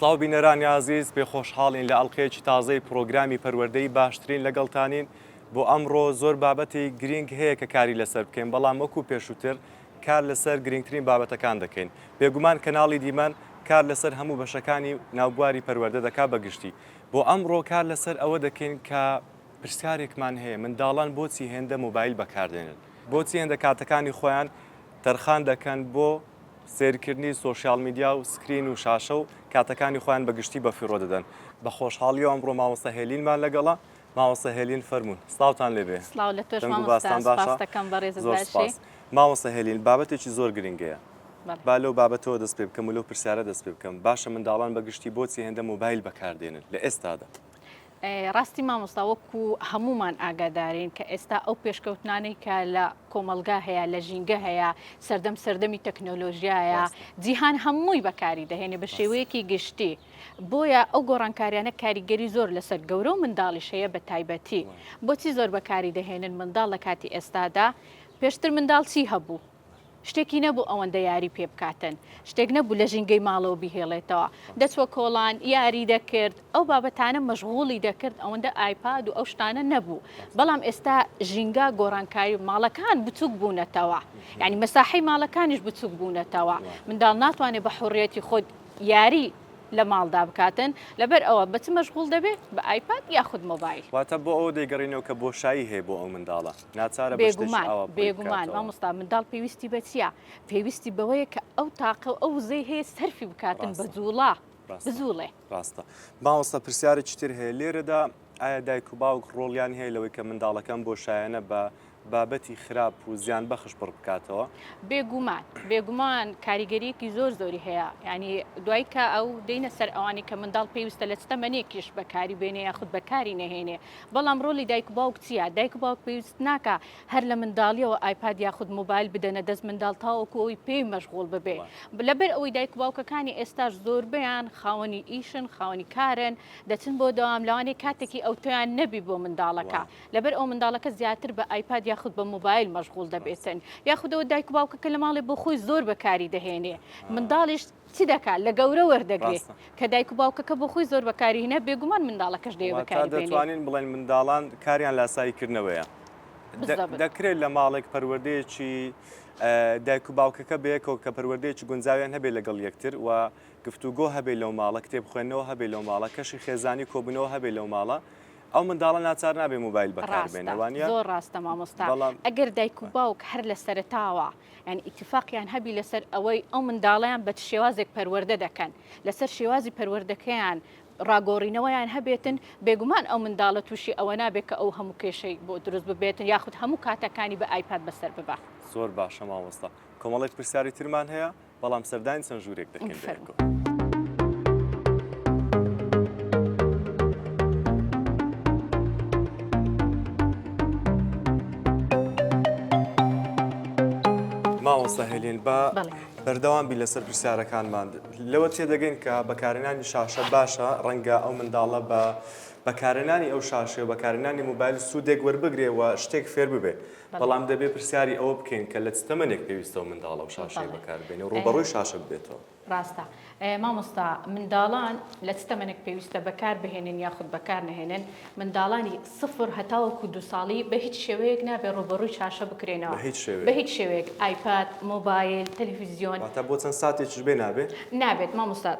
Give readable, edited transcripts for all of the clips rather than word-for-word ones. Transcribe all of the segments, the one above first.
سڵاو بینەرانی ئازیز، پێ خۆشحاڵین لە ئەڵقەیەکی تازەی پڕۆگرامی پەروەردەی باشترین لەگەڵتانین. بۆ ئەمڕۆ زۆر بابەتی گرینگ هەیە کە کاری لەسەر بکەین، بەڵام وەکو پێشووتر کار لەسەر گرینگترین بابەتەکان دەکەین. بێگومان کەناڵی دیمەن کار لەسەر هەموو بەشەکانی ناو بواری پەروەردە دەکات بە گشتی. بۆ ئەمڕۆ کار لەسەر ئەوە دەکەین کە پرسیارێکمان هەیە، منداڵان بۆچی هێندە مۆبایل بەکاردێنن؟ بۆچی هێندە کاتەکانی خۆیان تەرخان دەکەن بۆ سەیرکردنی social media و screen و شاشە و کاتەکانی خۆیان بە گشتی بەفیڕۆ دەدەن؟ بە خۆشحاڵیەوە ئەمڕۆ مامۆستا هێلینمان لەگەڵە. مامۆستا هێلین فەرموون. سڵاوتان لێ بێ. سڵاو لە تۆش دەنگ و مامۆستا باستان باشە؟ سپاست دەکەم بەڕێزت زۆر باشی. سپاس. مامۆستا هێلین بابەتێکی زۆر گرنگەیە. بەڵێ. با لەو بابەتەوە دەست پێ بکەم و لەو پرسیارە دەست پێ بکەم. باشە منداڵان بە گشتی بۆچی هێندە مۆبایل بەکار دێنن لە ئێستادا؟ ڕاستی مامۆستا وەکو هەموومان ئاگادارین کە ئێستا ئەو پێشکەوتنانەی کە لە کۆمەڵگا هەیە لە ژینگە هەیە سەردەم سەردەمی تەکنۆلۆژیایە جیهان هەمووی بەکاری دەهێنێ بە شێوەیەکی گشتی بۆیە ئەو گۆڕانکاریانە کاریگەری زۆر لەسەر گەورە و منداڵیش هەیە بە تایبەتی بۆچی زۆر بەکاری دەهێنن منداڵ لە کاتی ئێستادا پێشتر منداڵ چی هەبوو؟ شتێکی نەبوو ئەوەندە یاری پێ بکاتن، شتێک نەبوو لە ژینگەی ماڵەوە بیهێڵێتەوە، دەچووە کۆڵان یاری دەکرد، ئەو بابەتانە مەشغوڵی دەکرد، ئەوەندە ئایپاد و ئەو شتانە نەبوو، بەڵام ئێستا ژینگە گۆڕانکاری ماڵەکان بچووک بوونەتەوە، یانی مەساحەی ماڵەکانیش بچووک بوونەتەوە، منداڵ ناتوانێت بە حوڕیەتی خۆی یاری لە ماڵدا بکاتن، لەبەر ئەوە بە چ مەشغوڵ دەبێت؟ بە ئایپاد یاخود مۆبایل. واتە بۆ ئەوە دەیگەڕێینەوە کە بۆشایی هەیە بۆ ئەو منداڵە. ناچارە بە شتێکی بێگومان ئاوا پڕی بێگومان بکاتەوە. مامۆستا منداڵ پێویستی بە چییە؟ پێویستی بەوەیە کە ئەو تاقە و ئەو وزەی هەیە سەرفی بکاتن بە ڕاستە جووڵە ڕاستە بجووڵێ. ڕاستە مامۆستا پرسیارێکی تر هەیە لێرەدا ئایا دایک و باوک ڕۆڵیان هەیە لەوەی کە منداڵەکەم بۆشایەنە بە بابەتی خراپ و زیان بەخش پڕ بکاتەوە؟ بێگومان بێگومان کاریگەریەکی زۆر زۆری هەیە یانی دوای کە ئەو دێینە سەر ئەوانی کە منداڵ پێویستە لە چ تەمەنێکیش بەکاری بێنێ یاخود بەکاری نەهێنێ بەڵام ڕۆلی دایک و باوک چییە؟ دایک و باوک پێویست ناکا هەر لە منداڵیەوە ئایپاد یاخود مۆبایل بدەنە دەست منداڵ تاوەکو ئەوی پێی مەشغوڵ ببێ. لەبەر ئەوەی دایک و باوکەکانی ئێستاش زۆربەیان خاوەنی ئیشن، خاوەنی کارن، دەچن بۆ دەوام، لەوانەیە کاتێکی ئەوتۆیان نەبی بۆ منداڵەکە. لەبەر ئەوە منداڵەکە زیاتر بە ئایپاد یاخود بە مۆبایل مەشغوڵ دەبێتن. یاخود ئەوە دایک و باوکەکە لە ماڵێ بۆ خۆی زۆر بەکاری دەهێنێ. منداڵیش چ دەکات؟ لە گەورە وەردەگرێ. کە دایک و باوکەکە بۆ خۆی زۆر بەکاری هینا بێگومان منداڵەکەش دەیەوێ واتە بەکاری بێنێ. دەتوانین بڵێین منداڵان کاریان لاسایی کردنەوەیە. بالضبط. دەکرێت لە ماڵێک پەروەردەیەکی دایک و باوکەکە بەیەکەوە کە پەروەردەیەکی گونجاویان هەبێت لەگەڵ یەکتر و گفتوگۆ هەبێت لەو ماڵە، کتێب خوێندنەوە هەبێت لەو ماڵە، کەشی خێزانی کۆبوونەوە هەبێت لەو ماڵە، ئەو منداڵە ناچار نابێت مۆبایل بەکار بێنێ ڕاستە وانییە؟ زۆر ڕاستە مامۆستا. بەڵام ئەگەر دایک و باوک هەر لە سەرەتاوە یانی ئیتیفاقیان هەبی لەسەر ئەوەی ئەو منداڵەیان بە چ شێوازێک پەروەردە دەکەن، لەسەر شێوازی پەروەردەکەیان ڕاگۆڕینەوەیان هەبێتن، بێگومان ئەو منداڵە تووشی ئەوە نابێت کە ئەو هەموو کێشەی بۆ دروست ببێتن یاخود هەموو کاتەکانی بە ئایپاد بەسەر ببا. زۆر باشە مامۆستا کۆمەڵێک پرسیاری ترمان هەیە بەڵام سەردانی چەند ژوورێک دەکەین فەرموو. بەیەکەوە. مامۆستا هێلین با بەڵێ. بەردەوام بین لەسەر پرسیارەکانمان لەوە تێدەگەین کە بەکارهێنانی شاشە باشە ڕەنگە ئەو منداڵە بە بەکارهێنانی ئەو شاشەیە و بەکارهێنانی مۆبایل سوودێک وەربگرێ و شتێک فێر ببێ بەڵام دەبێ پرسیاری ئەوە بکەین کە لە چ تەمەنێک پێویستە ئەو منداڵە ئەو شاشەیە بەکار بێنێ و ڕووبەڕووی شاشە ببێتەوە؟ ڕاستە مامۆستا منداڵان لە چ تەمەنێک پێویستە بەکار بهێنن یاخود بەکار نەهێنن منداڵانی سفر هەتاوەکو دوو ساڵی بە هیچ شێوەیەک نابێ ڕووبەڕووی شاشە بکرێنەوە بە هیچ شێوەیەک بە هیچ شێوەیەک ئایپاد مۆبایل تەلەفیزیۆن واتە بۆ چەند ساتێکیش بێ نابێ؟ نابێت مامۆستا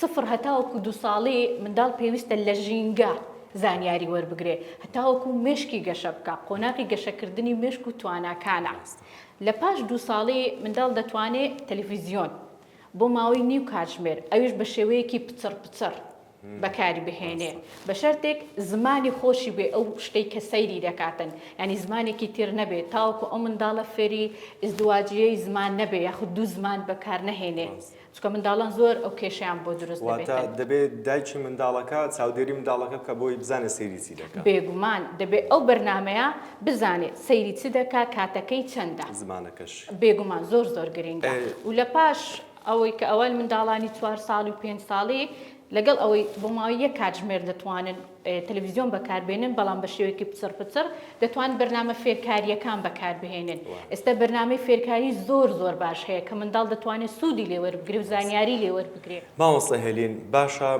سفر هەتاوەکو دوو ساڵی منداڵ پێویستە لە ژینگە زانیاری وەربگرێ هەتاوەکو مێشکی گەشە بکا قۆناغی گەشەکردنی مێشک و تواناکانە لە پاش دوو ساڵی منداڵ دەتوانێ تەلەفیزیۆن بۆ ماوەی نیو کاتژمێر ئەویش بە شێوەیەکی پچڕ پچڕ بەکاری بهێنێ بە شەرتێک زمانی خۆشی بێ ئەو شتەی کە سەیری دەکاتن یانی زمانێکی تر نەبێ تاوەکو ئەو منداڵە فێری ئیزدواجیەی زمان نەبێ یاخود دوو زمان بەکار نەهێنێ چونکە منداڵان زۆر ئەو کێشەیان بۆ دروست واتە دەبێتن. دەبێ دایکی منداڵەکە چاودێری منداڵەکە بکا بۆی بزانێ سەیری چی دەکا. بێگومان دەبێ ئەو بەرنامەیە بزانێ سەیری چ دەکا کاتەکەی چەندە. زمانەکەش. بێگومان زۆر زۆر گرینگە و لە پاش ئەوەی کە ئەوە منداڵانی چوار ساڵی و پێنج ساڵی. لەگەڵ ئەوەی بۆ ماوەی یەک کاتژمێر دەتوانن تەلەڤیزیۆن بەکاربێنن، بەڵام بە شێوەیەکی پچڕ پچڕ دەتوانن بەرنامە فێرکارییەکان بەکاربهێنن. ئێستا بەرنامەی فێرکاری زۆر زۆر باش هەیە کە منداڵ دەتوانێت سوودی لێ وەربگرێ و زانیاری لێ وەربگرێ. مامۆستا هێلین، باشە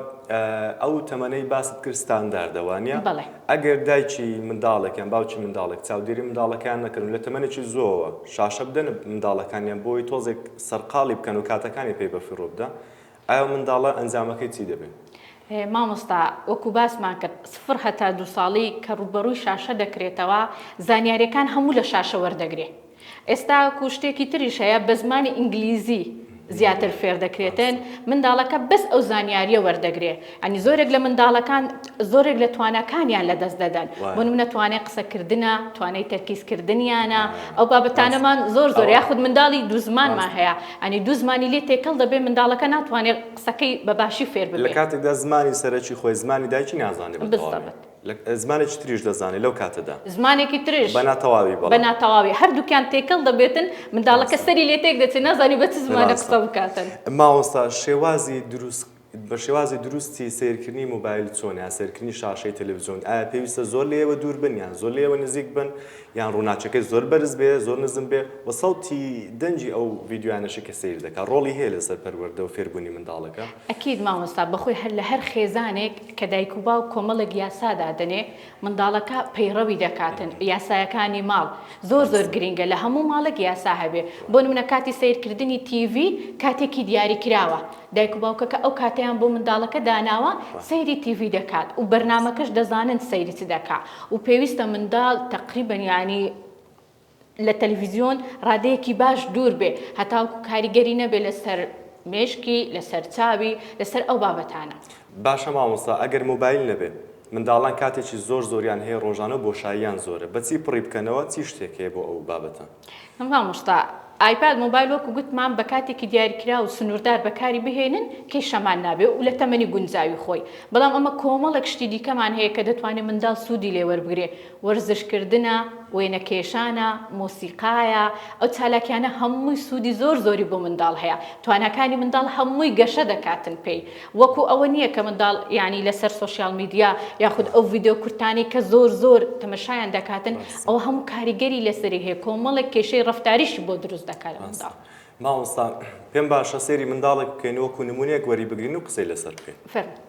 ئەو تەمەنەی باست کرد ستانداردە وانیە؟ بەڵێ. ئەگەر دایکی منداڵێک یان باوکی منداڵێک چاودێری منداڵەکەیان نەکەن و لە تەمەنێکی زۆوە شاشە بدەنە منداڵەکانیان بۆی تۆزێک سەرقاڵی بکەن و کاتەکانی پێی بەفیڕۆ بدە، ئایا ئەو منداڵە ئەنجامەکەی چی دەبێ؟ مامۆستا وەکو باسمان کرد سفر هەتا دوو ساڵی کە ڕووبەڕووی شاشە دەکرێتەوە زانیاریەکان هەموو لە شاشە وەردەگرێ ئێستا وەکو شتێکی تریش هەیە بە زمانی ئینگلیزی زیاتر فێر دەکرێتن منداڵەکە بەس ئەو زانیاریە وەردەگرێ ئەنی زۆرێک لە منداڵەکان زۆرێک لە تواناکانیان لە دەست دەدەن بۆ نمونە توانای قسەکردنە توانای تەرکیزکردنیانە ئەو بابەتانەمان زۆر زۆر یاخود منداڵی دوو زمانمان هەیە ئەنی دوو زمانی لێ تێکەڵ دەبێ منداڵەکە ناتوانێ قسەکەی بە باشی فێر ببێ. لە کاتێکدا زمانی سەرەکی خۆی زمانی دایکی نازانێ بە تەواوی. زمانێکی تریش دەزانێ لەو کاتەدا. زمانێکی تریش. بە ناتەواوی بەڵام. بە ناتەواوی هەردووکیان تێکەڵ دەبێتن منداڵەکە سەری لێ تێک دەچێ نازانی بە چ زمانێک قسە بکاتن. مامۆستا شێوازی دروست بە شێوازی دروستی سەیرکردنی مۆبایل چۆنە یان سەیرکردنی شاشەی تەلەفزیۆن ئایا پێویستە زۆر لێیەوە دوور بن یان زۆر لێیەوە نزیک بن یان ڕووناکیەکەی زۆر بەرز بێ زۆر نزم بێ و سەوتی دەنگی ئەو ڤیدیۆیانەشی کە سەیر دەکات ڕۆڵی هەیە لەسەر پەروەردە و فێربوونی منداڵەکە؟ ئەکید مامۆستا بەخۆی هەر لە هەر خێزانێک کە دایک و باوک کۆمەڵێک یاسا دادەنێ منداڵەکە پەیڕەوی دەکاتن یاسایەکانی ماڵ زۆر زۆر گرینگە لە هەموو ماڵێک یاسا هەبێ بۆ نمونە کاتی سەیرکردنی تیڤی کاتێکی دیاری کراوە دایک و باوکەکە ئەو کاتەیان بۆ منداڵەکە داناوە سەیری تیڤی دەکات و بەرنامەکەش دەزانن سەیری چ دەکا و پێویستە منداڵ تەقریبەن یانی لە تەلەفیزیۆن ڕادەیەکی باش دوور بێ هەتاوەکو کاریگەری نەبێ لەسەر مێشکی لەسەر چاوی لەسەر ئەو بابەتانە. باشە مامۆستا ئەگەر مۆبایل نەبێ منداڵان کاتێکی زۆر زۆریان هەیە ڕۆژانە و بۆشاییان زۆرە بەچی پڕی بکەنەوە چی شتێک هەیە بۆ ئەو بابەتە؟ مامۆستا ئایپاد مۆبایل وەکو گوتمان بە کاتێکی دیاریکراو و سنووردار بەکاری بهێنن کێشەمان نابێ و لە تەمەنی گونجاوی خۆی بەڵام ئەمە کۆمەڵێک شتی دیکەمان هەیە کە دەتوانێ منداڵ سوودی لێ وەربگرێ وەرزشکردنە، وێنەکێشانە، مۆسیقایە، ئەو چالاکیانە هەمووی سوودی زۆر زۆری بۆ منداڵ هەیە، تواناکانی منداڵ هەمووی گەشە دەکاتن پێی، وەکو ئەوە نییە کە منداڵ یانی لەسەر سۆشیال میدیا یاخود ئەو ڤیدیۆ کورتانەی کە زۆر زۆر تەمەشایان دەکاتن ئەوە هەموو کاریگەری لەسەری هەیە کۆمەڵێک کێشەی ڕەفتاریشی بۆ دروست دەکات لە منداڵ. مامۆستا پێم باشە سەیری منداڵێک بکەین وەکو نمونەیەک وەریبگرین و قسەی لەسەر بکەین. فەرموو.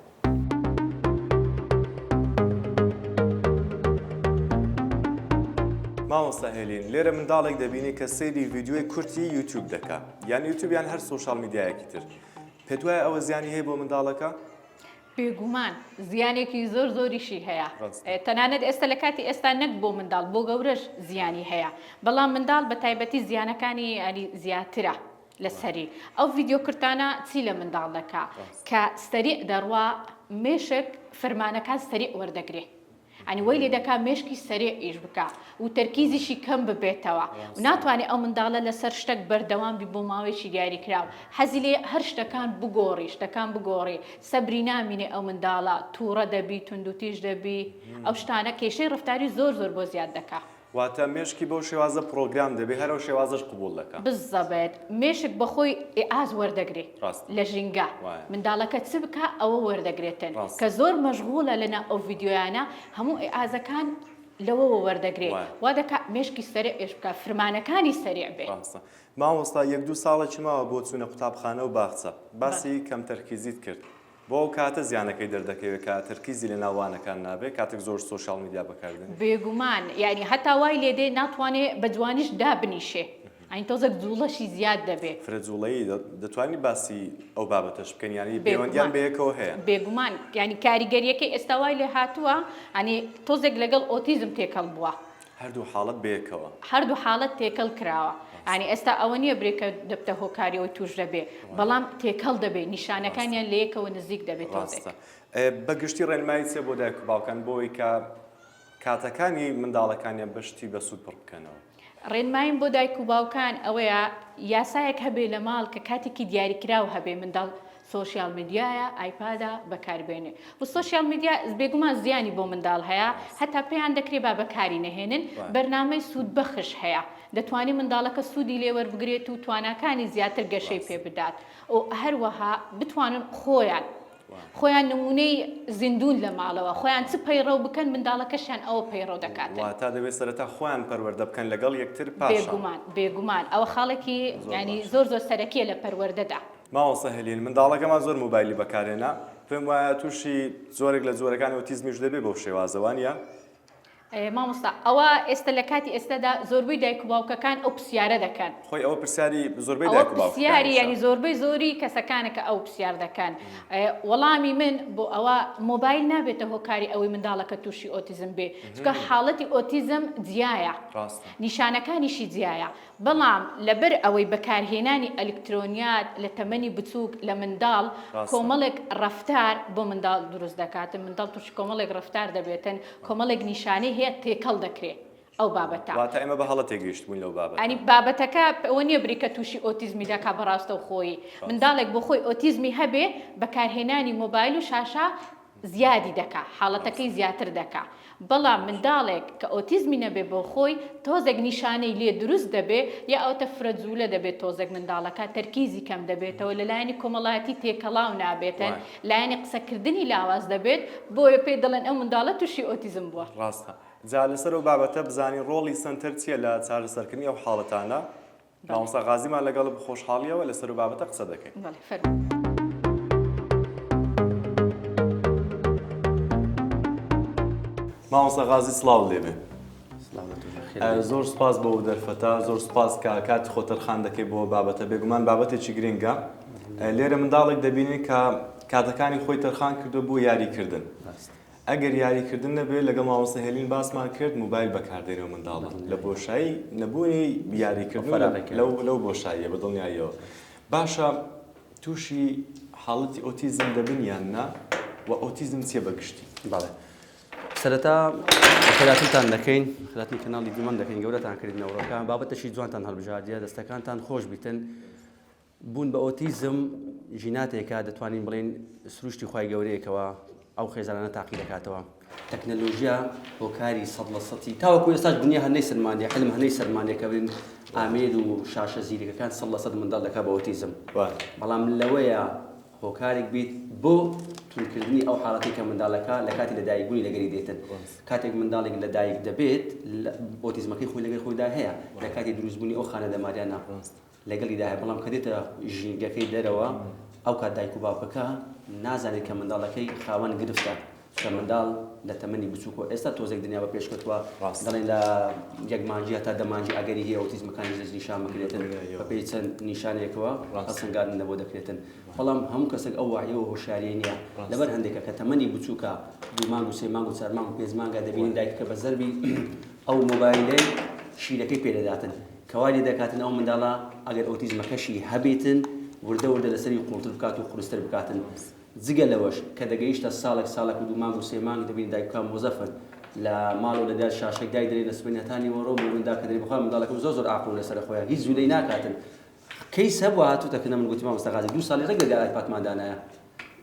مامۆستا هێلین لێرە منداڵێک دەبینی کە سەیری ڤیدیۆی کورتی یوتیوب دەکا یان یوتیوب یان هەر سۆشیال میدیایەکی تر پێت وایە ئەوە زیانی هەیە بۆ منداڵەکە؟ بێگومان زیانێکی زۆر زۆریشی هەیە تەنانەت ئێستا لە کاتی ئێستا نەک بۆ منداڵ بۆ گەورەش زیانی هەیە بەڵام منداڵ بە تایبەتی زیانەکانی ینی زیاترە لەسەری ئەو ڤیدیۆ کورتانە چی لە منداڵ دەکا کە سەریع دەڕوا مێشک فرمانەکان سەریع وەردەگرێ ئەنی وەی لێ دەکا مێشکی سەریع ئیش بکا و تەرکیزیشی کەم ببێتەوە و ناتوانێ ئەو منداڵە لەسەر شتەک بەردەوام بی بۆ ماوەیەکی دیاریکراو حەزی لێ هەر شتەکان بگۆڕی شتەکان بگۆڕی سەبری نامینێ ئەو منداڵە تووڕە دەبی توندوتیژ دەبی ئەو شتانە کێشەی ڕەفتاری زۆر زۆر بۆ زیاد دەکا. واتە مێشکی بەو شێوازە پڕۆگرام دەبێ هەر ئەو شێوازەش قبوڵ دەکا. بزەبت مێشک بەخۆی ئیعاز وەردەگرێ ڕاستە. لە ژینگە وایە. منداڵەکە چ بکا ئەوە وەردەگرێتن ڕاستە. کە زۆر مەشغوڵە لەناو ئەو ڤیدیۆیانە هەموو ئیعازەکان لەوەوە وەردەگرێ وایە. وا دەکا مێشکی سەریع ئێش بکا فرمانەکانی سەریع بێ. ڕاستە. مامۆستا یەک دوو ساڵێکی ماوە بۆ چوونە قوتابخانە و باخچە بەڵێ. باسی کەم تەرکیزیت کرد بۆ ئەو کاتە زیانەکەی دەردەکەوێت کە تەرکیزی لەناو وانەکان نابێت کاتێک زۆر سۆشیال میدیا بەکاردێنێت؟ بێگومان یانی هەتا وای لێدێ ناتوانێ بە جوانیش دابنیشێ یانی تۆزێک جوڵەشی زیاد دەبێ. فرە جوڵەیی دەتوانی باسی ئەو بابەتەش بکەین یانی پەیوەندیان بێگومان بە یەکەوە هەیە؟ بێگومان یانی کاریگەریەکەی ئێستا وای لێ هاتووە یانی تۆزێک لەگەڵ ئۆتیزم تێکەڵ بووە. هەردوو حاڵەت بەیەکەوە. هەردوو حاڵەت تێکەڵ کراوە یانی ئێستا ئەوە نییە برێ کە دەبتە هۆکاری ئەوەی توش دەبێ بەڵام تێکەڵ دەبێ نیشانەکانیان لە یەکەوە نزیک دەبێ تۆزێک. ڕاستە. بە گشتی ڕێنمایی چیە بۆ دایک و باوکان بۆ ئەوەی کە کاتەکانی منداڵەکانیان بە شتی بەسوود پڕ بکەنەوە؟ ڕێنماییم بۆ دایک و باوکان ئەوەیە یاسایەک هەبێ لە ماڵ کە کاتێکی دیاریکراو هەبێ منداڵ سۆشیال میدیایە ئایپادە بەکاربێنێ و سۆشیال میدیا بێگومان زیانی بۆ منداڵ هەیە هەتا پێیان دەکرێ با بەکاری نەهێنن بەرنامەی سوودبەخش هەیە دەتوانی منداڵەکە سوودی لێ وەربگرێت و تواناکانی زیاتر گەشەی پێ بدات و هەروەها بتوانن خۆیان. خۆیان نمونەی زیندوون لە ماڵەوە، خۆیان چ پەیڕەو بکەن منداڵەکەشیان ئەوە پەیڕەو دەکاتن. واتا دەبێت سەرەتا خۆیان پەروەردە بکەن لەگەڵ یەکتر پاشان. بێگومان بێگومان ئەوە خاڵێکی زۆر یانی باشە. زۆر زۆر سەرەکیە لە پەروەردەدا. مامۆستا هێلین منداڵەکەمان زۆر مۆبایلی بەکارهێنا پێم وایە تووشی جۆرێک لە جۆرەکانی ئۆتیزمیش دەبێت بەو شێوازە وانیە؟ مامۆستا ئەوە ئێستا لە کاتی ئێستادا زۆربەی دایک و باوکەکان ئەو پرسیارە دەکەن. خۆی ئەوە پرسیاری زۆربەی ئەوە دایک و پرسیاری باوکەکانیشە. یانی زۆربەی زۆری کەسەکانە کە ئەو پرسیار دەکەن. وەڵامی من بۆ ئەوە مۆبایل نابێتە هۆکاری ئەوەی منداڵەکە تووشی ئۆتیزم بێ چونکە حاڵەتی ئۆتیزم جیایە ڕاستە. نیشانەکانیشی جیایە. بەڵام لەبەر ئەوەی بەکارهێنانی ئەلکترۆنیات لە تەمەنی بچووک لە منداڵ کۆمەڵێک ڕەفتار بۆ منداڵ دروست دەکاتن، منداڵ تووشی کۆمەڵێک ڕەفتار دەبێتن، کۆمەڵێک نیشانەی هەیە تێکەڵ دەکرێ ئەو بابەتە. واتە ئێمە بە هەڵە تێگەیشتبووین لەو بابەتە. یانی بابەتەکە ئەوە نییە بری کە تووشی ئۆتیزمی دەکا بە ڕاستەوخۆیی. منداڵێک بۆ خۆی ئۆتیزمی هەبێ بەکارهێنانی مۆبایل و شاشە زیادی دەکا حاڵەتەکەی زیاتر دەکا بەڵام منداڵێک کە ئۆتیزمی نەبێ بۆ خۆی تۆزێک نیشانەی لێ دروست دەبێ یا ئەوەتە فرە جولە دەبێت تۆزێک منداڵەکە تەرکیزی کەم دەبێتەوە لە لایەنی کۆمەڵایەتی تێکەڵاو نابێتن لایەنی قسەکردنی لاواز دەبێت بۆیە پێی دەڵێن ئەو منداڵە توشی ئۆتیزم بووە. ڕاستە جا لەسەر ئەو بابەتە بزانین ڕۆڵی سەنتەر چیە لە چارەسەرکردنی ئەو حاڵەتانە؟ مامۆستا غازیمان لەگەڵە بە خۆشحاڵیەوە لەسەر و بابەتە قسە دەکەین. بەڵێ فەرموو. مامۆستا غازی سڵاوت لێبێ. زۆر سپاس بۆ دەرفەتە زۆر سپاس کە کاتی خۆ تەرخان دەکەی بۆ بابەتە بێگومان بابەتێکی گرنگە لێرە منداڵێک دەبینین کە کاتەکانی خۆی تەرخان کردو بۆ یاریکردن ئەگەر یاری کردن نەبێت لەگەڵ مامۆستا هێلین باسمان کرد موبایل بەکاردێنێ و منداڵە لە بۆشایی نەبوونی یاری کردن لەو لەو بۆشاییە بە دڵنیاییەوە باشە تووشی حاڵەتی ئۆتیزم دەبن یان نا و ئۆتیزم چییە بە گشتی؟ بەڵێ سەرەتا خێراتتان دەکەین خراتی کەناڵی دیمەن دەکەین گەورەتان کردنەوەکە بابەتەشی جوانتان هەڵبژاردیە دەستەکانتان خۆش بیتن بوون بە ئۆتیزم ژیناتێکە دەتوانین بڵێین سروشتی خوای گەورەیە کەوا ئەو خێزانانە تاقی دەکاتەوە. تەکنەلۆژیا هۆکاری سەد لە سەتی تاوەکو ئێستاش دنیا هەر نەیسەلماندیە عیلم هەر نەیسەلماندیە کە بڵێن ئامێر و شاشە زیرەکەکان 100% منداڵ دەکات بە ئۆتیزم بەڵام لەوەیە هۆکارێک بیت بۆ توندکردنی ئەو حاڵەتەی کە منداڵەکە لە کاتی لەدایکبوونی لەگەری دێتن کاتێک منداڵێک لەدایک دەبێت ئۆتیزمەکەی خۆی لەگەر خۆیدا هەیە لە کاتی دروستبوونی ئەو خانە دەماریانە لەگەڵیدا هەیە، بەڵام کە دێتە ژینگەکەی دەرەوە ئەوکات دایک و باوکەکە نازانێت کە منداڵەکەی خاوەن گرفتە، چونکە منداڵ لە تەمەنی بچووکەوە ئێستا تۆزێک دنیا بە پێشکەوتووە دەڵێن لە یەک مانگی هەتا دە مانگی ئەگەری هەیە ئۆتیزمەکانیش دەستنیشان بکرێتن بەپێی چەند نیشانەیەکەوە هەڵسەنگاندن بۆ دەکرێتن، بەڵام هەموو کەسێک ئەو وەعیە و هۆشیاریەی نییە لەبەر هەندێکە کە تەمەنی بچووکە دوو مانگ و سێ مانگ و چوار مانگ و پێنج مانگە دەبینین دایکەکە بە زەربی ئەو مۆبایلەی شیرەکەی پێ دەداتن کە وای لێ دەکاتن ئەو منداڵە ئەگەر ئۆتیزمەکەشی هەبێتن وردە وردە لەسەری قوڵتر بکات و قورستر بکاتن جگە لەوەش کە دەگەیشتە ساڵێک ساڵێک و دوو مانگ و سێ مانگ دەبینی دایکەکان مۆزەفن لە ماڵ و لە دیار شاشەک دایدەنێن لە سبەینێ هەتا نیوەڕۆ بۆ منداڵ کە دەرێ بەخوا منداڵەکەم زۆر زۆر ئاقڵ و لەسەرە خۆیە هیچ جولەی ناکاتن کەیس هەبووە هاتووتە کنە من گوتی مامۆستا غازی دوو ساڵی ڕێک لە دیار ئایپادمان دانایە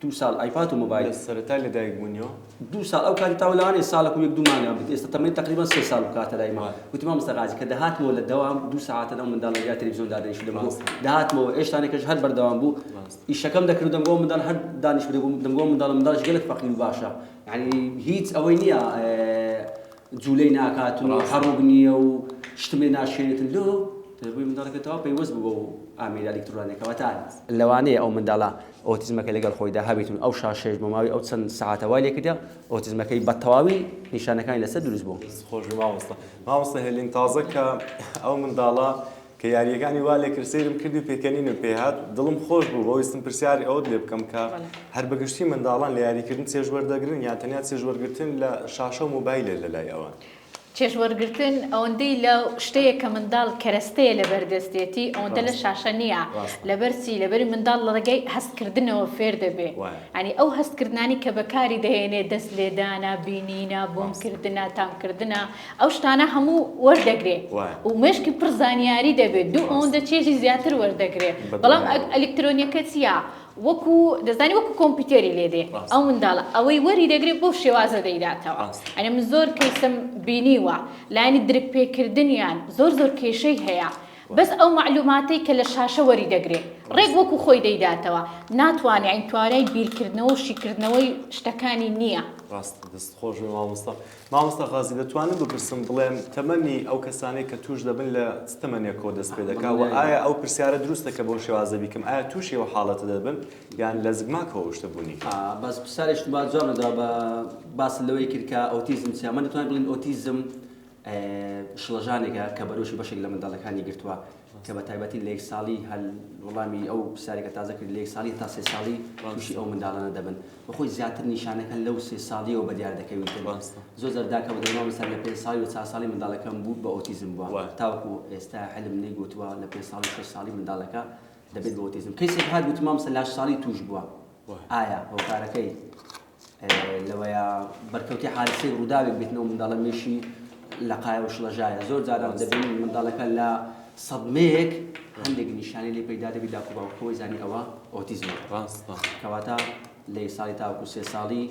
دوو ساڵ ئایپاد و مۆبایل لە سەرەتای لەدایک بوونیەوە؟ دوو ساڵ ئەو کاتی تاو لەوانەیە ساڵێک و یەک دوو مانگان بێت ئێستا تەمەنی تەقریبەن سێ ساڵ بوو کاتە لای ما گوتی مامۆستا غازی کە دەهاتمەوە لە دەوام دوو سەعاتە ئەو منداڵ لە دیار تەلەڤیزیۆن دادەنیشت دەمگۆ دەهاتمەوە ئێشتانێکەش هەر بەردەوام بوو ئیشەکەم دەکرد دەمگۆ منداڵ هەر دانیشت دەمگۆ منداڵ منداڵش گەلک فەقیر و باشە یعنی هیچ ئەوەی نییە جولەی ناکات و هەڕوگ نییە و شتم لێ ناشێنێتن لۆ بۆی منداڵەکە تەواو پەیوەست بوو بەو ئامێرە ئەلیکترۆنیەکەوە تا لەوانەیە ئەو منداڵە ئۆتیزمەکەی لەگەڵ خۆیدا هەبێت و ئەو شاشەیەش بۆ ماوەی ئەو چەند سەعاتە وای لێکردە ئۆتیزمەکەی بە تەواوی نیشانەکانی لەسەر دروست بوو. دەست خۆش بی مامۆستا. مامۆستا هێلین تازە کە ئەو منداڵە کە یارییەکانی وا لێکرد سەیرم کردی و پێکەنینم پێ هات دڵم خۆش بوو بۆ ویستم پرسیاری ئەوەت لێ بکەم کە هەر بەگشتی منداڵان لە یاریکردن چێژ وەردەگرن یان تەنیا چێژ وەرگرتن لە شاشە و مۆبایلە لەلای ئەوان؟ چێژ وەرگرتن ئەوەندەی لە شتەیە کە منداڵ کەرەستەیە لەبەر دەستێتی ئەوەندە لە شاشە نییە لەبەر چی لەبەری منداڵ لە ڕێگەی هەستکردنەوە فێر دەبێ یانی ئەو هەستکردنانی کە بەکاری دەهێنێ دەست لێدانە بینینە بۆنکردنە تامکردنە ئەو شتانە هەموو وەردەگرێ و مێشکی پڕ زانیاری دەبێت دوو ئەوەندە چێژی زیاتر وەردەگرێ بەڵام ئەلیکترۆنیەکە چییە وەکو دەزانی وەکو کۆمپیوتێری لێ دێ ئەو منداڵە ئەوەی وەری دەگرێ بەو شێوازە دەیداتەوە ئەنی من زۆر کەیسم بینیوە لایەنی درک پێکردنیان زۆر زۆر کێشەی هەیە. بەس ئەو مەعلوماتەی کە لە شاشە وەری دەگرێ ڕێک وەکو خۆی دەیداتەوە ناتوانێ یانی توانای بیرکردنەوە و شیکردنەوەی شتەکانی نییە. ڕاستە دەست خۆش بێ مامۆستا. مامۆستا غازی دەتوانم بپرسم بڵێم تەمەنی ئەو کەسانەی کە توش دەبن لە چ تەمەنێکەوە دەست پێ دەکا وە ئایا ئەو پرسیارە دروستە کە بەو شێوازە بیکەم ئایا توشی ئەو حاڵەتە دەبن یان لە زگماکەوە ئەو شتە بوونی هەیە؟ بەس پرسیارێکت با جواب نەداوە بە باست لەوەی کرد کە ئۆتیزم چیە من دەتوانین بڵێین ئۆتیزم شڵەژانێکە کە بەرۆکی بەشێک لە منداڵەکانی گرتووە کە بە تایبەتی لە یەک ساڵی هەل وەڵامی ئەو پرسیارێک کە تازە کرد لە یەک ساڵی تا سێ ساڵی تووشی ئەو منداڵانە دەبن بەخۆی زیاتر نیشانەکە لەو سێ ساڵیەوە بە دیار دەکەویتن زۆر جار داکە بە دەڵێ مامۆستا لە پێنج ساڵی و چوار ساڵی منداڵەکەم بوو بە ئۆتیزم بووە تاوەکو ئێستا علم نەیگوتووە لە پێنج ساڵی شەش ساڵی منداڵەکە دەبێت بە ئۆتیزم کەیسێک هات گوتی مامۆستا لاش ساڵی تووش بووە ئایا هۆکارەکەی لەوەیە بەرکەوتی حادسەی ڕووداوێک بێتن ئەو منداڵە مێشی لە قایە و شڵەژایە زۆر جاران دەبینین منداڵەکە لە سەدمەیەک هەندێک نیشانەی لێ پەیدا دەبێت داک و باوکەکە وەی زانی ئەوە ئۆتیزمە ڕاستە کەواتە لە یەک ساڵی تاوەکو سێ ساڵی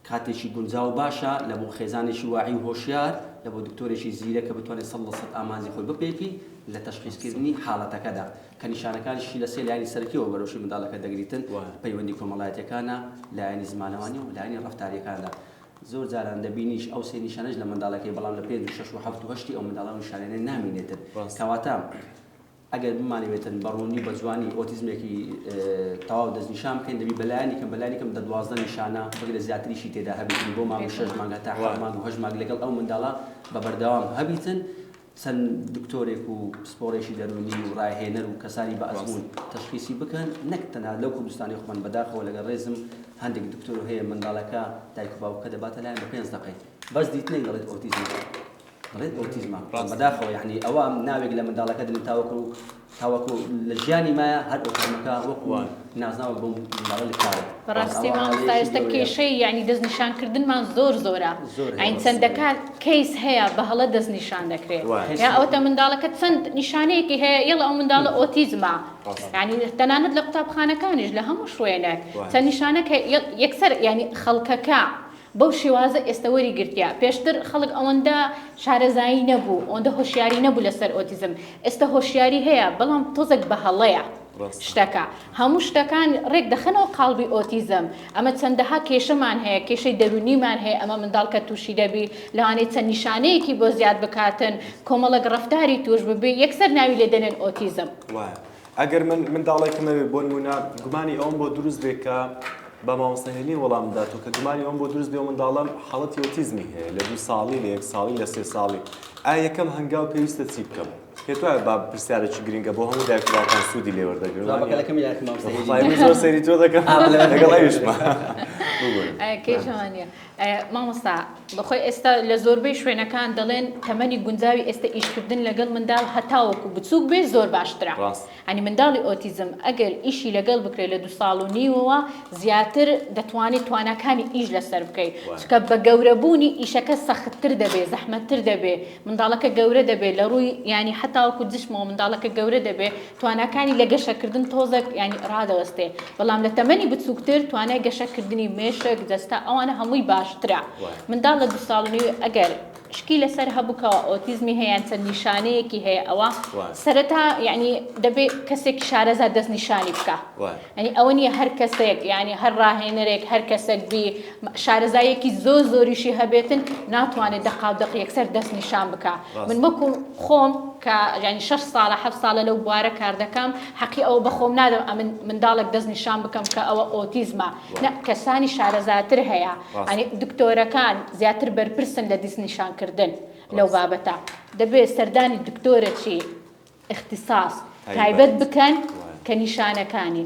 کاتێکی گونجاو باشە لە بۆ خێزانێکی واعی و هۆشیار لە بۆ دکتۆرێکی زیرە کە بتوانێت 100% ئامانجی خۆی بپێکی لە تەشخیصکردنی حاڵەتەکەدا کە نیشانەکانیشی لە سێ لایەنی سەرەکیەوە بەرۆکی منداڵەکە دەگریتن، پەیوەندی کۆمەڵایەتیەکانە، لایەنی زمانەوانی و لایەنی ڕەفتاریەکاندا. زۆر جاران دەبینیش ئەو سێ نیشانەش لە منداڵەکەی بەڵام لە پێنج و شەش و حەفت و هەشتی ئەو منداڵە ئەو نیشانانە نامینێتن. کەواتە ئەگەر بمانەوێتن بە ڕوونی بە جوانی ئۆتیزمێکی تەواو دەستنیشان بکەین دەبی بەلایەنی کەم بەلایەنی کەم دە 12 نیشانە بگرە زیاتریشی تێدا هەبیتن بۆ ماوەی شەش مانگ هەتا حەفت مانگ و هەشت مانگ لەگەڵ ئەو منداڵە بە بەردەوام هەبیتن چەند دکتۆرێک و پسپۆڕێکی دەروونی و ڕاهێنەر و کەسانی بە ئەزموون تەشخیسی بکەن نەک تەنها لەو کوردستانی خۆمان بەداخەوە لەگەڵ ڕێزم هەندێک دکتۆر هەیە منداڵەکە دایک و باوکە دەباتە لایان بە پێنج دەقەی بەس دیتنێک دەڵێت ئۆتیزمە دەڵێت ئۆتیزمە بەداخەوە یعنی ئەوە ناوێک لە منداڵەکە دەنێن تاوەکو تاوەکو لە ژیانی مایە هەر ئۆتیزمەکە وەکو نازناوێک بۆ منداڵە لکاوە. بەڕاستی مامۆستا ئێستا کێشەی یانی دەستنیشانکردنمان زۆر زۆرە یانی چەندەکا کەیس هەیە بە هەڵە دەستنیشان دەکرێت یا ئەوەتە منداڵەکە چەند نیشانەیەکی هەیە یەڵا ئەو منداڵە ئۆتیزمە یانی تەنانەت لە قوتابخانەکانیش لە هەموو شوێنێک چەند نیشانەک هەیە یەکسەر یانی خەڵکەکە بەو شێوازە ئێستە وەری گرتیە پێشتر خەڵک ئەوەندە شارەزایی نەبوو ئەوەندە هۆشیاری نەبوو لەسەر ئۆتیزم ئێستە هۆشیاری هەیە بەڵام تۆزێک بە هەڵەیە شتەکە هەموو شتەکان ڕێک دەخەنەوە قاڵبی ئۆتیزم ئەمە چەندەها کێشەمان هەیە کێشەی دەرونیمان هەیە ئەمە منداڵ کە تووشی دەبی لەوانەیە چەند نیشانەیەکی بۆ زیاد بکاتن کۆمەڵێک ڕەفتاری توش ببی یەکسەر ناوی لێ دەنێن ئۆتیزم. وایە ئەگەر من منداڵێکم هەبێ بۆ نموونە گومانی ئەوەم بۆ دروست بێ کە با مامۆستا هێلین وەڵام بداتەوە کە گومانی ئەوەم بۆ دروست بێ ئەو منداڵەم حاڵەتی ئۆتیزمی هەیە لە دوو ساڵی لە یەک ساڵی لە سێ ساڵی ئایا یەکەم هەنگاو پێویستە چی بکەم پێت وایە با پرسیارێکی گرنگە بۆ هەموو دایک و باوکان سوودی لێ وەردەگرن جوابەکە لەکەم یاخی مامۆستا هێلین وەڵای من زۆر سەیری تۆ دەکەم لەگەڵ ئەویشمە ببورن. کێشەمان نییە مامۆستا بەخۆی ئێستا لە زۆربەی شوێنەکان دەڵێن تەمەنی گونجاوی ئێستا ئیشکردن لەگەڵ منداڵ هەتاوەکو بچووک بێ زۆر باشترە ئەنی منداڵی ئۆتیزم ئەگەر ئیشی لەگەڵ بکرێت لە دو ساڵ و نیوەوە زیاتر دەتوانێت تواناکانی ئیش لەسەر بکەیت چکە بە گەورەبوونی ئیشەکە سەختتر دەبێ زەحمەتتر دەبێ منداڵەکە گەورە دەبێت لە ڕووی ینی هەتاوەکو جسمەوە منداڵەکە گەورە دەبێ تواناکانی لە گەشەکردن تۆزێک یانی ڕادەوەستێ بەڵام لە تەمەنی بچووکتر توانای گەشەکردنی مێشک جەستە ئەوانە هەمووی باشترە منداڵ لە دوو ساڵ و نیو ئەگەر شکی لەسەر هەبوو کەوا ئۆتیزمی هەیە یان چەند نیشانەیەکی هەیە ئەوە سەرەتا یانی دەبێ کەسێکی شارەزا دەستنیشانی بکا یانی ئەوە نییە هەر کەسێک یانی هەر ڕاهێنەرێک هەر کەسێک بی شارەزاییەکی زۆر زۆریشی هەبێتن ناتوانێت دەقاو دەق یەکسەر دەستنیشان بکا من وەکو خۆم کە یانی شەش ساڵە حەفت ساڵە لەو بوارە کار دەکەم حەقی ئەوە بە خۆم نادەم ئەمن منداڵێک دەستنیشان بکەم کە ئەوە ئۆتیزمە نا کەسانی شارەزاتر هەیە یانی دکتۆرەکان زیاتر بەرپرسن لە دەستنیشانکردن لەو بابەتە دەبێت سەردانی دکتۆرەکی اختصاص تایبەت بکەن کە نیشانەکانی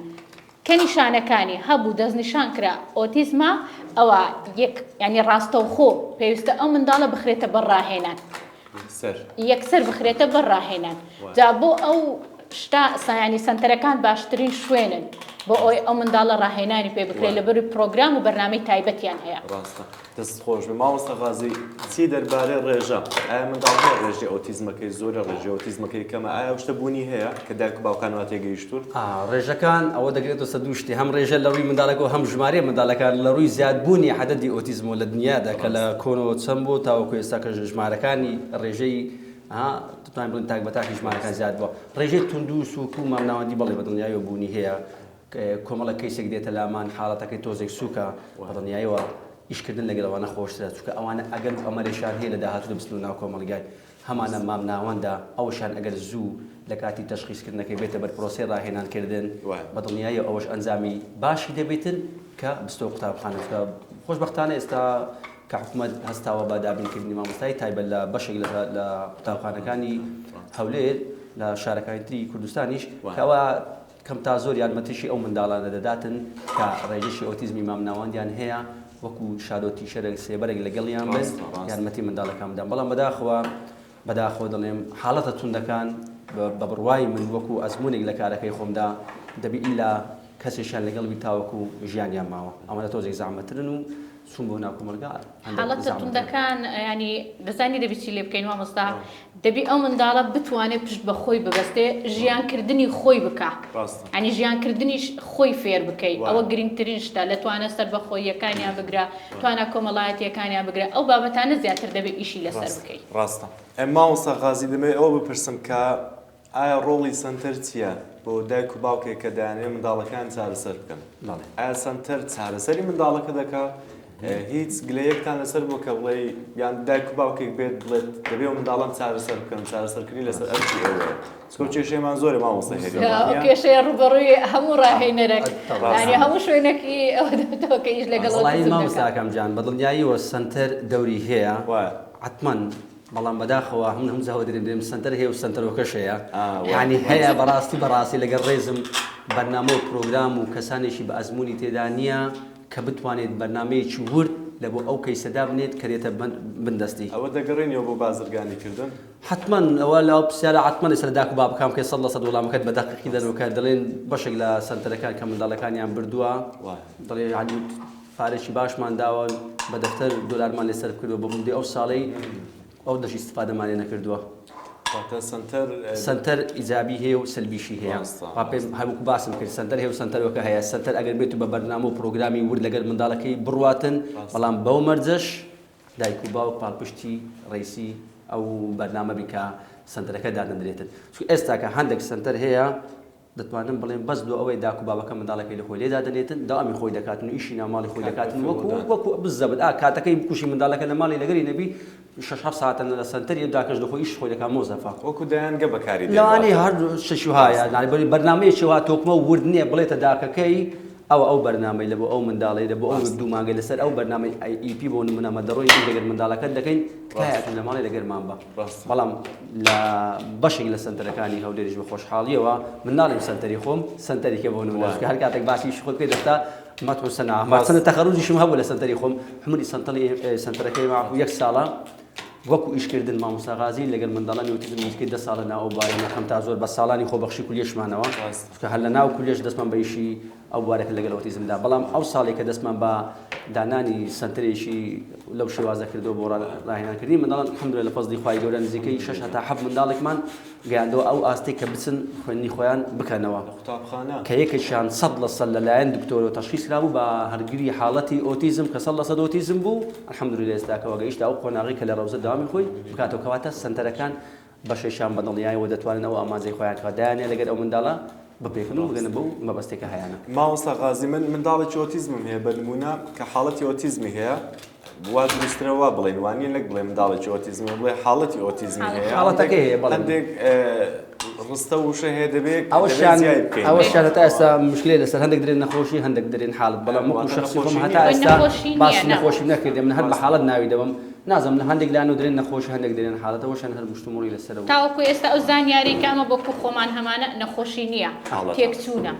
کە نیشانەکانی هەبوو دەستنیشان کرا ئۆتیزمە ئەوە یەک یانی ڕاستەوخۆ پێویستە ئەو منداڵە بخرێتە بەر ڕاهێنان یەکسەر بخرێتە بەر ڕاهێنان جا بۆ ئەو شتا سایانی سەنتەرەکان باشترین شوێنن بۆ ئەوەی ئەو منداڵە ڕاهێنانی پێ بکرێت لەبەری پرۆگرام و بەرنامەی تایبەتیان هەیە. ڕاستە. دەستت خۆش بێ مامۆستا غازی چی دەربارەی ڕێژە ئایا منداڵ هەیە ڕێژەی ئۆتیزمەکەی زۆرە ڕێژەی ئۆتیزمەکەی کەمە ئایا ئەو شتە بوونی هەیە کە دایک و باوکان وا تێگەیشتوون؟ ئا ڕێژەکان ئەوە دەگرێتەوە سەر دوو شتی هەم ڕێژە لە ڕووی منداڵەکەوە هەم ژمارەی منداڵەکان لە ڕووی زیادبوونی عەدەدی ئۆتیزمەوە لە دنیادا کە لە کۆنەوە چەند بوو تاوەکو ئێستا کە ژمارەکانی ڕێژەی ها. دەتوانین بڵێین تاک بە تاکی ژمارەکان زیاد بووە. ڕێژەی توند و سووک و مامناوەندی بەڵێ بە دڵنیاییەوە بوونی هەیە. کۆمەڵە کەیسێک دێتە لامان حاڵەتەکەی تۆزێک سووکە، بە دڵنیاییەوە ئیشکردن لەگەڵ ئەوانە خۆشترە، چونکە ئەوانە ئەگەر و ئەمەلێکیان هەیە لە داهاتوو دەبچنەوە ناو کۆمەڵگای هەمانە مامناوەندە، ئەوەشیان ئەگەر زوو لە کاتی تەشخیسکردنەکەی بێتە بەر پرۆسەی ڕاهێنانکردن بە دڵنیاییەوە ئەوەش ئەنجامی باشی دەبێتن کە بچتەوە قوتابخانە، چونکە خۆشبەختانە ئێستا کە حکومەت هەستاوە بە دابینکردنی مامۆستای تایبەت لە بەشێک لە قوتابخانەکانی هەولێر لە شارەکانی تری کوردستانیش کە ئەوە کەم تا زۆر یارمەتیشی ئەو منداڵانە دەداتن کە ڕێژەشی ئۆتیزمی مامناوەندیان هەیە وەکو shadow teacher ێک سێبەرێک لەگەڵیان بن یارمەتی منداڵەکان بدەن بەڵام بەداخەوە بەداخەوە دەڵێم حاڵەتە توندەکان بە بڕوای من وەکو ئەزموونێک لە کارەکەی خۆمدا دەبی ئیلا کەسێکیان لەگەڵ بی تاوەکو ژیانیان ماوە ئەوانە تۆزێک زەحمەترن و چوون بۆ ناو کۆمەڵگا هەندێک حاڵەتە زەحمەترن. توندەکان یانی دەزانی دەبی چی لێ بکەین مامۆستا دەبی ئەو منداڵە بتوانێ پشت بە خۆی ببەستێ ژیان کردنی خۆی بکا ڕاستە. یانی ژیان کردنیش خۆی فێر بکەی وایە. ئەوە گرنگترین شتە لە توانا سەربەخۆییەکانیان بگرە توانا کۆمەڵایەتیەکانیان بگرە ئەو بابەتانە زیاتر دەبێ ئیشی لەسەر ڕاستە بکەی. ڕاستە. مامۆستا غازی دەمەوێت ئەوە بپرسم کە ئایا ڕۆڵی سەنتەر چییە بۆ دایک و باوکێک کە دەیانەوێت منداڵەکەیان چارەسەر بکەن؟ بەڵێ. ئایا سەنتەر چارەسەری منداڵەکە دەکات؟ هیچ گلەیەکتان لەسەر بووە کە بڵێی یان دایک و باوکێک بێت بڵێت دەبێ ئەو منداڵەم چارەسەر بکەم، چارەسەرکردنی لەسەر ئەرکی ئێوەیە؟ چونکە ئەو کێشەیەمان زۆرە مامۆستا هێرین، ئەو وانییە؟ کێشەیە ڕووبەڕووی هەموو ڕاهێنەرێک یانی ڕاستە. هەموو شوێنێکی ئەوە دەبێتەوە کە ئیش لەگەڵ وەڵایی ئۆتیزم مامۆستا دەکات. ئاکام جان بەدڵنیاییەوە سەنتەر دەوری هەیە وایە. حەتمەن بەڵام بەداخەوە هەم هەم زەوە درێن درێم سەنتەر هەیە و سەنتەرۆکەش هەیە یانی هەیە بەڕاستی بەڕاستی لەگەڵ ڕێزم بەرنامە و پرۆگرام و کەسانێکی بە ئەزمموی تێدا نییە کە بتوانێت بەرنمەیەکی ورد لە بۆ ئەو کەیسە دابنێت کە دێتە بندەستی. ئەوە دەگەڕێنیەوە بۆ بازرگانی کردن؟ حەتمەن ئەوە لە پرسیارە حەتمەن لەسەر داک و بابەکان بکەی 100% وەڵامەکەت بە دەقیقی دەنەوە کە دەڵێن بەشێک لە سەنتەرەکان کە منداڵەکانیان بردووە دەڵێ یانی پارەیەکی باشمان داوە بە دەفتەر دۆلارمان لێ سەرف کردووە بۆ مدەی ئەو ساڵەی ئەو دەش ئیستفادەمان لێ نەکردووە. واتە سەنتەر سەنتەر ئیجابی هەیە و سەلبیشی هەیە. ڕاستە. وا پێم هەر وەکو باسم کرد سەنتەر هەیە و سەنتەرۆکە هەیە. سەنتەر ئەگەر بێت و بە بەرنامە و پرۆگرامی ورد لەگەر منداڵەکەی بڕواتن ڕاستە. بەڵام بەو مەرجەش دایک و باوک پاڵپشتی ڕیسی ئەو بەرنامە بن کە سەنتەرەکە دادەنرێتن. چونکە ئێستاکە هەندێک سەنتەر هەیە دەتوانم بڵێم بەس لۆ ئەوەی داک و بابەکە منداڵەکەی لە خۆی لێ دادەنێتن دەوامی خۆی دەکاتن و ئیشی ناو ماڵی خۆی دەکاتن وەکو وەکو بزەبت ئا کاتەکەی بکوشی منداڵەکە لە ماڵی لەگەری نەبی شەش حەفت ساعتە لە سەنتەری داکەش لە خۆی ئیش خۆی دەکات مۆزەفە وەکو دایانگە بەکاری دێن لەوانەیە هەر شتێکی وایە یانی بەرنامەیەکی وا تۆکمە و ورد نییە بڵێتە داکەکەی ئەوە ئەو بەرنامەی لە بۆ ئەو منداڵەی لە بۆ ئەو دوو مانگەی لەسەر ئەو بەرنامەی IEP بۆ نمونە مە دەڕۆین ئیش لەگەر منداڵەکەت دەکەین تکایە ئەتوو لە ماڵێ لەگەرمان بە بەڵام لە بەشێک لە سەنتەرەکانی هەولێریش بە خۆشحاڵیەوە من ناڵێم سەنتەری خۆم سەنتەرێکە بۆ نمونە چونکە هەر کاتێک باسی ئیشی خۆت بکەیت دەستا مەدح و سەنا مەچەندە تەخەروجیشم هەبوو لە سەنتەری خۆم عومری سەنتەری سەنتەرەکەی ماکو یەک ساڵە وەکو ئیشکردن مامۆستا غازی لەگەڵ منداڵانی ئۆتیزم نزیکەی دە ساڵە ناو ئەو بوارەمە کەم تا زۆر بە ساڵانی خۆبەخشی کولیەشمانەوە چونکە هەر لە ناو کولیەش دەستمان بە ئیشی ئەو بوارە کرد لەگەڵ ئۆتیزمدا بەڵام ئەو ساڵی کە دەستمان بە دانانی سەنتەرێکی لەو شێوازە کردەوە بۆ ڕاهێنانکردنی منداڵان الحمدلله لە فەزلی خوای گەورە نزیکەی 6 هەتا 7 منداڵێکمان گەیاندەوە ئەو ئاستەی کە بچن خوێندنی خۆیان بکەنەوە لە قوتابخانە. کە یەکێکیان 100% لەلایەن دکتۆرەوە تەشخیص کرابوو بە هەڵگری حاڵەتی ئۆتیزم کە 100% ئۆتیزم بوو الحمدلله ئێستاکەوە گەیشتە ئەو قۆناغەی کە لە ڕەوزە دەوامی خۆی بکاتەوە کەواتە سەنتەرەکان بەشێکیان بە دڵنیایەوە دەتوانن ئەو ئامانجەی خۆیان کە دایانە لەگەر ئەو منداڵە بپێکن و بگەنە بەو مەبەستەی کە هەیانە. مامۆستا غازی من منداڵێکی ئۆتیزمم هەیە بە نموونە کە حاڵەتی ئۆتیزمی هەیە وا دروستترە وا بڵێین وا نییە نەک بڵێ منداڵێکی ئۆتیزمی هەیە بڵێ حاڵەتی ئۆتیزمی هەیە حاڵەتەکەی هەیە بەڵێ هەندێک ڕستە و وشە هەیە دەبێ ئەوەشیان زیای بکەین ئەوەشیان هەتا ئێستا مشکلەی لەسەر هەندێک درێن نەخۆشی هەندێک درێن حاڵەت بەڵام وەکو واتە شەخسی خۆم نەخۆشی هەتا نییە. ئێستا نەخۆشی نییە، باسی نا. نەخۆشیم نەکردێ من هەر بە حاڵەت ناوی دەبەم نازانم لە هەندێک لایەنەوە درێن نەخۆشی هەندێک درێن حاڵەت ئەوەشیان هەر مشتومڕی لەسەرە و تاوەکو ئێستا ئەو زانیاری کە ئەمە وەکو خۆمان هەمانە نەخۆشی نییە حاڵەتە. تێکچوونە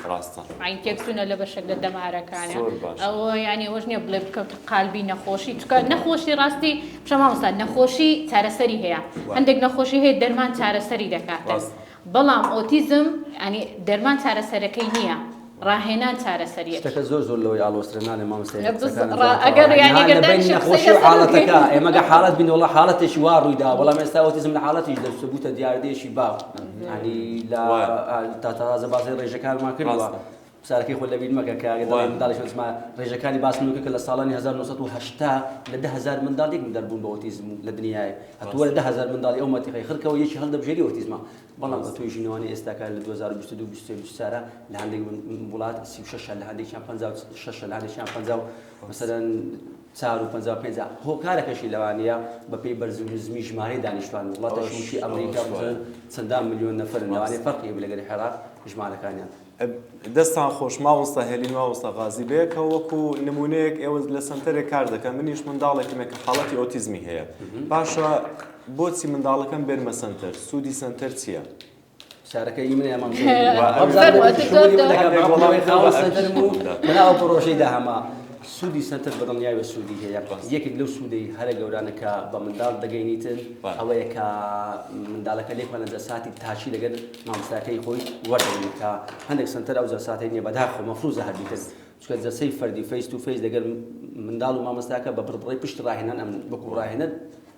ڕاستە. عین تێکچوونە لە بەشێک لە دەمارەکانە زۆر باشە. ئەوە یانی ئەوەش نییە بڵێ بکەوتە قالبی نەخۆشی چونکە نەخۆشی ڕاستی باشە مامۆستا نەخۆشی چارەسەری هەیە هەندێک نەخۆشی هەیە دەرمان چارەسەری دەکاتن ڕاستە. بەڵام ئۆتیزم یانی دەرمان چارەسەرەکەی نییە ڕاهێنان چارەسەریەتی. شتەکە زۆر زۆر لەوەی ئاڵۆزترە نالێ مامۆستا لە بز قسەکانت ڕا جوان ئەگەر تەواوە. یانی ها ئەگەر لە بەینی دانیشم قسەی نەخۆشی و لەسەر حاڵەتەکە بکەین. ئێمە گە حاڵەت بین وەڵا حاڵەتێکی وا ڕووی داوە بەڵام ئێستا ئۆتیزم لە حاڵەتیش دەرچوو بووتە دیاردەیەکی باو یانی لە وایە. تا تازە باسی ڕێژەکانمان کردووە ڕاستە. پرسیارەکەی خۆت لەبیر مەکە کە ئەگەر دەڵێی منداڵێکی ئۆتیزمە ڕێژەکانی باس من بکە کە لە ساڵانی 1980 لە 10000 منداڵ یەک منداڵ بوون بە ئۆتیزم لە دنیای هەتووە لە 10000 منداڵی ئەو مەتیقەی خرکەوە یەکی هەڵدەبژێری ئۆتیزمە بەڵام بە توێژینەوانی ئێستاکە لە 2022 23 24 لە هەندێک وڵات 36 لە هەندێکیان 56 لە هەندێکیان 50 مثلا چار و 55 هۆکارەکەشی لەوانەیە بەپێی بەرز و نزمی ژمارەی دانیشتوان وڵاتەشی ئەمریکا مثلا چەندان ملیۆن نەفرن لەوانەیە فەرقی هەبێ لەگەڵ عێراق ژمارەکانیان. دەستتان خۆش مامۆستا هێلین مامۆستا غازی بەیەکەوە وەکو نمونەیەک ئێوە لە سەنتەرێک کار دەکەن منیش منداڵێکم هەیە کە حاڵەتی ئۆتیزمی هەیە باشە بۆچی منداڵەکەم بێنمە سەنتەر سوودی سەنتەر چییە؟ پرسیارەکە ئی منە مامۆستا پرۆژەی داهەمە سوودی سەنتەر بەدڵنیاوە سوودی هەیە یەکێک لەو سوودەی هەرە گەورانە کە بە منداڵ دەگەینیتن ئەوەیە کە منداڵەکە لێکمان لە ساتی تاچی لەگەر مامۆستاکەی خۆی وەردەگرێت کە هەندێک سەنتەر ئەو جەلساتەی نییە بەداخەوە مەفروزە هەر بیتر چونکە جەلسەی فەردی face to face لەگەر منداڵ و مامۆستاکە بە بڕبڕەی پشت ڕاهێنان ئەم وەکو ڕاهێنەر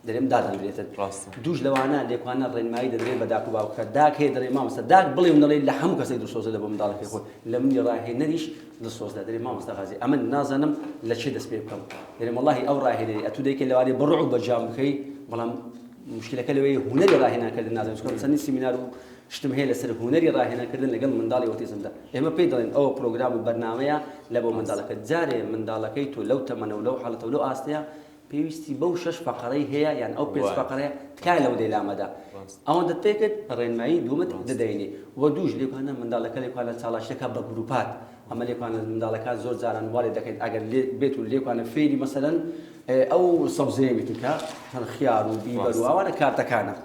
دەرێم دادەنرێتن ڕاستە. دووش لەوانە لێکوانە ڕێنمایی دەدرێت بە داک و باوکەکە داک هەیە دەڵێ مامۆستا داک بڵێ و نەڵێ لە هەموو کەسێک دڵسۆزە لە بۆ منداڵەکەی خۆی لە منی ڕاهێنەریش دڵسۆزە دەرێ مامۆستا غازی ئەمن نازانم لە چێ دەست پێ بکەم دەرێم وەڵاهی ئەو ڕاهێنەری ئەتوو دەیکەی لەوانەیە بە ڕوع بە جام بکەی بەڵام مشکلەکە لەوەی هونەری ڕاهێنان کردن نازانم چونکە چەندین سیمینار و شتم هەیە لەسەر هونەری ڕاهێنان کردن لەگەڵ منداڵی ئۆتیزمدا ئێمە پێی دەڵێن ئەوە پرۆگرام و بەرنامەیە لە بۆ منداڵەکە جارێ منداڵەکەی تۆ لەو تەمەنە و لەو حاڵەتە و لەو ئاستەیە پێویستی بەو شەش فەقەرەی هەیە یان ئەو پێنج فەقەرەیە تکایە لەوە دەی لامەدە ئەوەندەت پێ کرد ڕێنمایی دووەمت دەدەینێ و دووش لێکانە منداڵەکە لێکانە چاڵاشەکە بە گروپات ئەمە لێکانە منداڵەکان زۆر جاران وا لێ دەکەین ئەگەر لێ بێت و لێکانە فێری مەسەلەن ئەو سەوزەیە بیتن کە خیار و بیبەر و ئەوانە کارتەکانە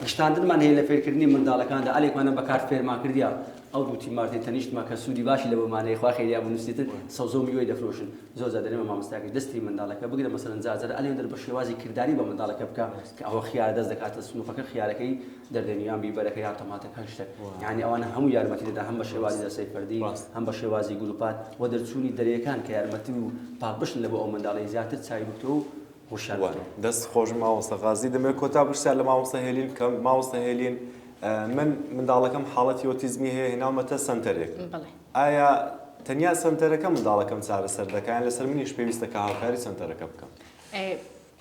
گشتاندنمان هەیە لە فێرکردنی منداڵەکاندا ئەلێکانە بە کارت فێرمان کردیا ئەو دوو تیمارتەی تەنیشتمە کە سوودی باشی لە بۆمانەیە خوا خێریان بنووسێتن سەوزە و میوەی دەفرۆشن زۆر جار دەرێمە مامۆستاکەی دەستی منداڵەکە بگرە مەسەلەن جار جارە ئەلێن دەر بە شێوازی کرداری بە منداڵەکە بکە کە ئەوە خیارە دەست دەکاتە سنووقەکە خیارەکەی دەردێنی یان بیبەرەکە یان تەماتەکە هەر شتێک یانی ئەوانە هەموو یارمەتی دەدا هەم بە شێوازی دەستەی فەردی هەم بە شێوازی گروپات و دەرچوونی دەرێیەکان کە یارمەتی و پاڵپشتن لە بۆ ئەو منداڵەی زیاتر چاوی بکتەوە و هۆشیار بکەوە. دەست خۆش مامۆستا غازی دەمەوێت کۆتا پرسیار لە مامۆستا هێلین بکەم مامۆستا هێلین من منداڵەکەم حاڵەتی ئۆتیزمی هەیە هێناومەتە سەنتەرێک ئایا تەنیا سەنتەرەکە منداڵەکەم چارەسەر دەکا یان لەسەر منیش پێویستە کە هاوکاری سەنتەرەکە بکەم؟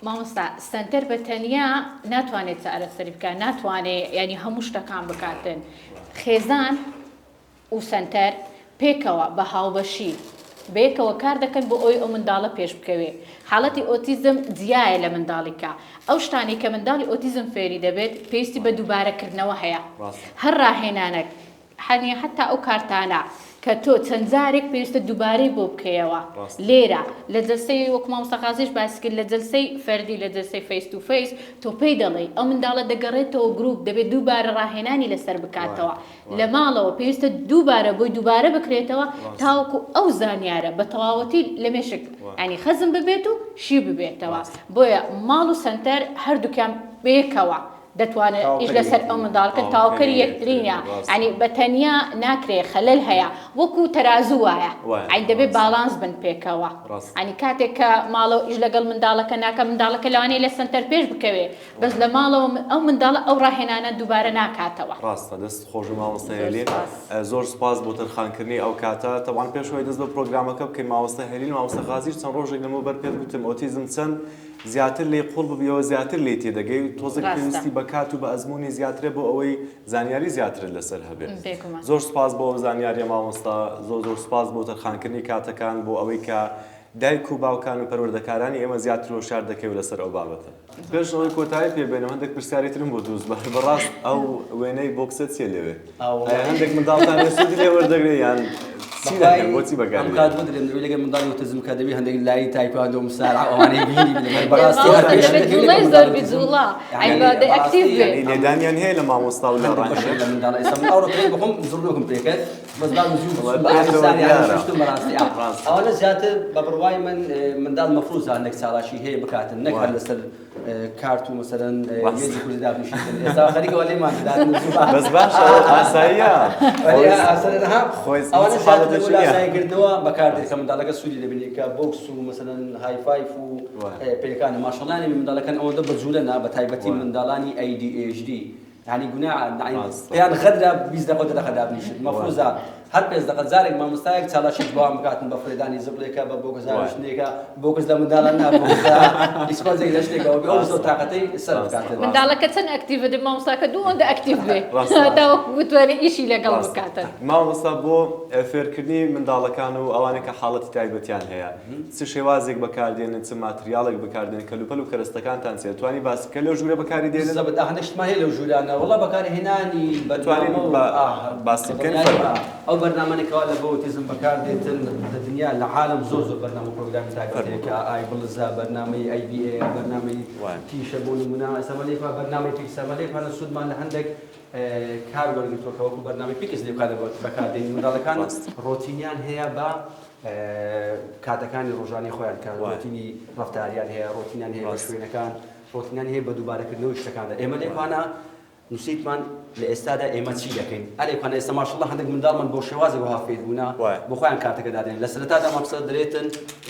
مامۆستا سەنتەر بە تەنیا ناتوانێت چارەسەری بکات ناتوانێت ینی هەموو شتەکان بکاتن خێزان و سەنتەر پێکەوە بە هاوبەشی بەیەکەوە کار دەکەن بۆ ئەوی ئەو منداڵە پێش بکەوێ حاڵەتی ئۆتیزم جیایە لە منداڵیکە ئەو شتانی کە منداڵی ئۆتیزم فێری دەبێت پێویستی بە دووبارەکردنەوە هەیە هەر ڕاهێنانێک حەنی حەتا ئەو کارتانە کە تۆ چەند جارێک پێویستە دووبارەی بۆ بکەیەوە لێرە لە جەلسەی وەکو مامۆستا قازیش باسی کرد لە جەلسەی فەردی لە جەلسەی face to face تۆ پێی دەڵێی ئەو منداڵە دەگەڕێتەوە گروپ دەبێت دووبارە ڕاهێنانی لەسەر بکاتەوە لە ماڵەوە پێویستە دووبارە بۆی دووبارە بکرێتەوە تاوەکو ئەو زانیارە بە تەواوەتی لە مێشک ینی خەزم ببێت و شی ببێتەوە بۆیە ماڵ و سەنتەر هەردووکیان بەیەکەوە دەتوانێت ئیش لەسەر ئەو منداڵ کەن تەواوکەری یەکترینە یانی بە تەنیا ناکرێ خەلەل هەیە وەکو تەرازوو وایە یانی دەبێ باڵانس بن پێکەوە یانی کاتێک کە ماڵەوە ئیش لەگەڵ منداڵەکە ناکە منداڵەکە لەوانەیە لە سەنتەر پێش بکەوێ بەس لە ماڵەوە ئەو منداڵە ئەو ڕاهێنانە دووبارە ناکاتەوە. ڕاستە دەست خۆش مامۆستا هێلین زۆر سوپاس بۆ تەرخانکردنی ئەو کاتە تەبعەن پێش ئەوەی دەست بە پرۆگرامەکە بکەین مامۆستا هێلین مامۆستا غازیش چەند ڕۆژێک لەمەوبەر پێت گوتم ئۆتیزم چەند زیاتر لێی قوڵ ببیەوە زیاتر لێی تێدەگەی و تۆزێک پێویستی بە کات و بە ئەزموونی زیاترە بۆ ئەوەی زانیاری زیاترت لەسەر هەبێت. زۆر سوپاس بۆ ئەو زانیاریە مامۆستا، زۆر زۆر سوپاس بۆ تەرخانکردنی کاتەکان بۆ ئەوەی کە دایک و باوکان و پەروەردەکارانی ئێمە زیاتر هۆشیار دەکەی و لەسەر ئەو بابەتە. پێش ئەوەی کۆتایی پێ بێنم هەندێک پرسیاری ترم بۆ دروست بوو، بەڕاست ئەو وێنەی بۆکسە چیە لەوێ؟ ئایا هەندێک منداڵتان هەیە سوودی لێ وەردەگرێ یان چی دەکەن بۆچی بەکاری ئەم کات بدرێن دەبێ لەگەڵ منداڵی ئۆتیزم کە دەبێ هەندێک لای تایکواندۆ مسارعە ئەوانەی بینی بڵێ بەڕاستی هەر پێش جوڵەی زۆر بی جوڵە ئەی بە دەی ئەکتیڤ بێ لێدانیان هەیە لە مامۆستا و لە ڕاهێنەر لە منداڵ ئێستا من ئەوڕۆ پێی بخۆم زڕنۆکم پێکرد بەس با زوو بەڕاستی ئەوانە زیاتر بە بڕوای من منداڵ مەفروزە هەندێک چالاکی هەیە بکاتن نەک هەر لەسەر کارت و مەسەلەن مێزی کوردی دابنیشیتن ئێستا خەریکە وا لێمان دەدات بەس باشە ئاساییە خۆی ئەوانە حاڵەتێکی نییە لاساییکردنەوە بەکاردێت کە منداڵەکە سوودی دەبینێت کە بۆکس و مەسەلەن high five و پێکانی ماشەڵانی منداڵەکان ئەوەندە بە جوولە نا بە تایبەتی منداڵانی ADHD یعنی گوناحە پێیان غەدرە 20 دەقە دەقە دابنیشت مەفروزە. هەر پێنج دەقە جارێک مامۆستایەک چالاکیش بۆ وان بکاتن بە فرێدانی زبڵێکە بە بۆکس هاویشتنێکە بۆکس لە منداڵان نا بۆکس لە ئیسفەنجێک لە شتێکەوە بێ ئەو وزە و تاقەتەی سەرف بکاتن. منداڵەکە چەند ئەکتیڤە دەبێ مامۆستاکە دوو ئەوەندە ئەکتیڤ بێ تاوەکو بتوانێ ئیشی لەگەڵ بکاتن. مامۆستا بۆ فێرکردنی منداڵەکان و ئەوانەی کە حاڵەتی تایبەتیان هەیە چ شێوازێک بەکاردێنن چ ماتریاڵێک بەکاردێنن کەلوپەل و کەرەستەکانتان چیە توانی باس بکەن لەو ژوورە بەکاری دێنن؟ بالضبط ئاه هەندێک شتمان هەیە لەو ژوورانە وەڵا بەکارهێنانی توانین بەرنامە و بە ئاه باسی بکەین بەدڵنیایی فەرموو. ئاه ئەو بەرنامانەی کەوا لە بۆ ئۆتیزم بەکاردێتن لە دنیا لە عالەم زۆر زۆر بەرنامە و پرۆگرامی تایبەت هەیە فەرموو. کە ئای بڵزە بەرنامەی ئەی بی ئەیە بەرنامەی وایە. تیشە بۆ نموونە ئێستا مەلێکمان بەرنامەی پیکسە مەلێکمان سوودمان لە هەندێک کار وەرگرتووە کە وەکو بەرنامەی پیکس لێ بەکاردێنین منداڵەکان ڕاست. ڕۆتینیان هەیە بە کاتەکانی ڕۆژانەی خۆیان کە ڕۆتینی ڕەفتاریان هەیە، ڕۆتینیان هەیە بە شوێنەکان، ڕۆتینیان هەیە بە دووبارەکردنەوەی شتەکاندا. ئێمە لێکوانە نووسیتمان لە ئێستادا ئێمە چی دەکەین؟ ئەرێکوانە ئێستا ماشەڵڵا هەندێک منداڵمان بۆ شێوازێک وەها فێر بوونە بۆ خۆیان کاتەکە دادەنێن. لە سەرەتادا مامۆستا دەرێتن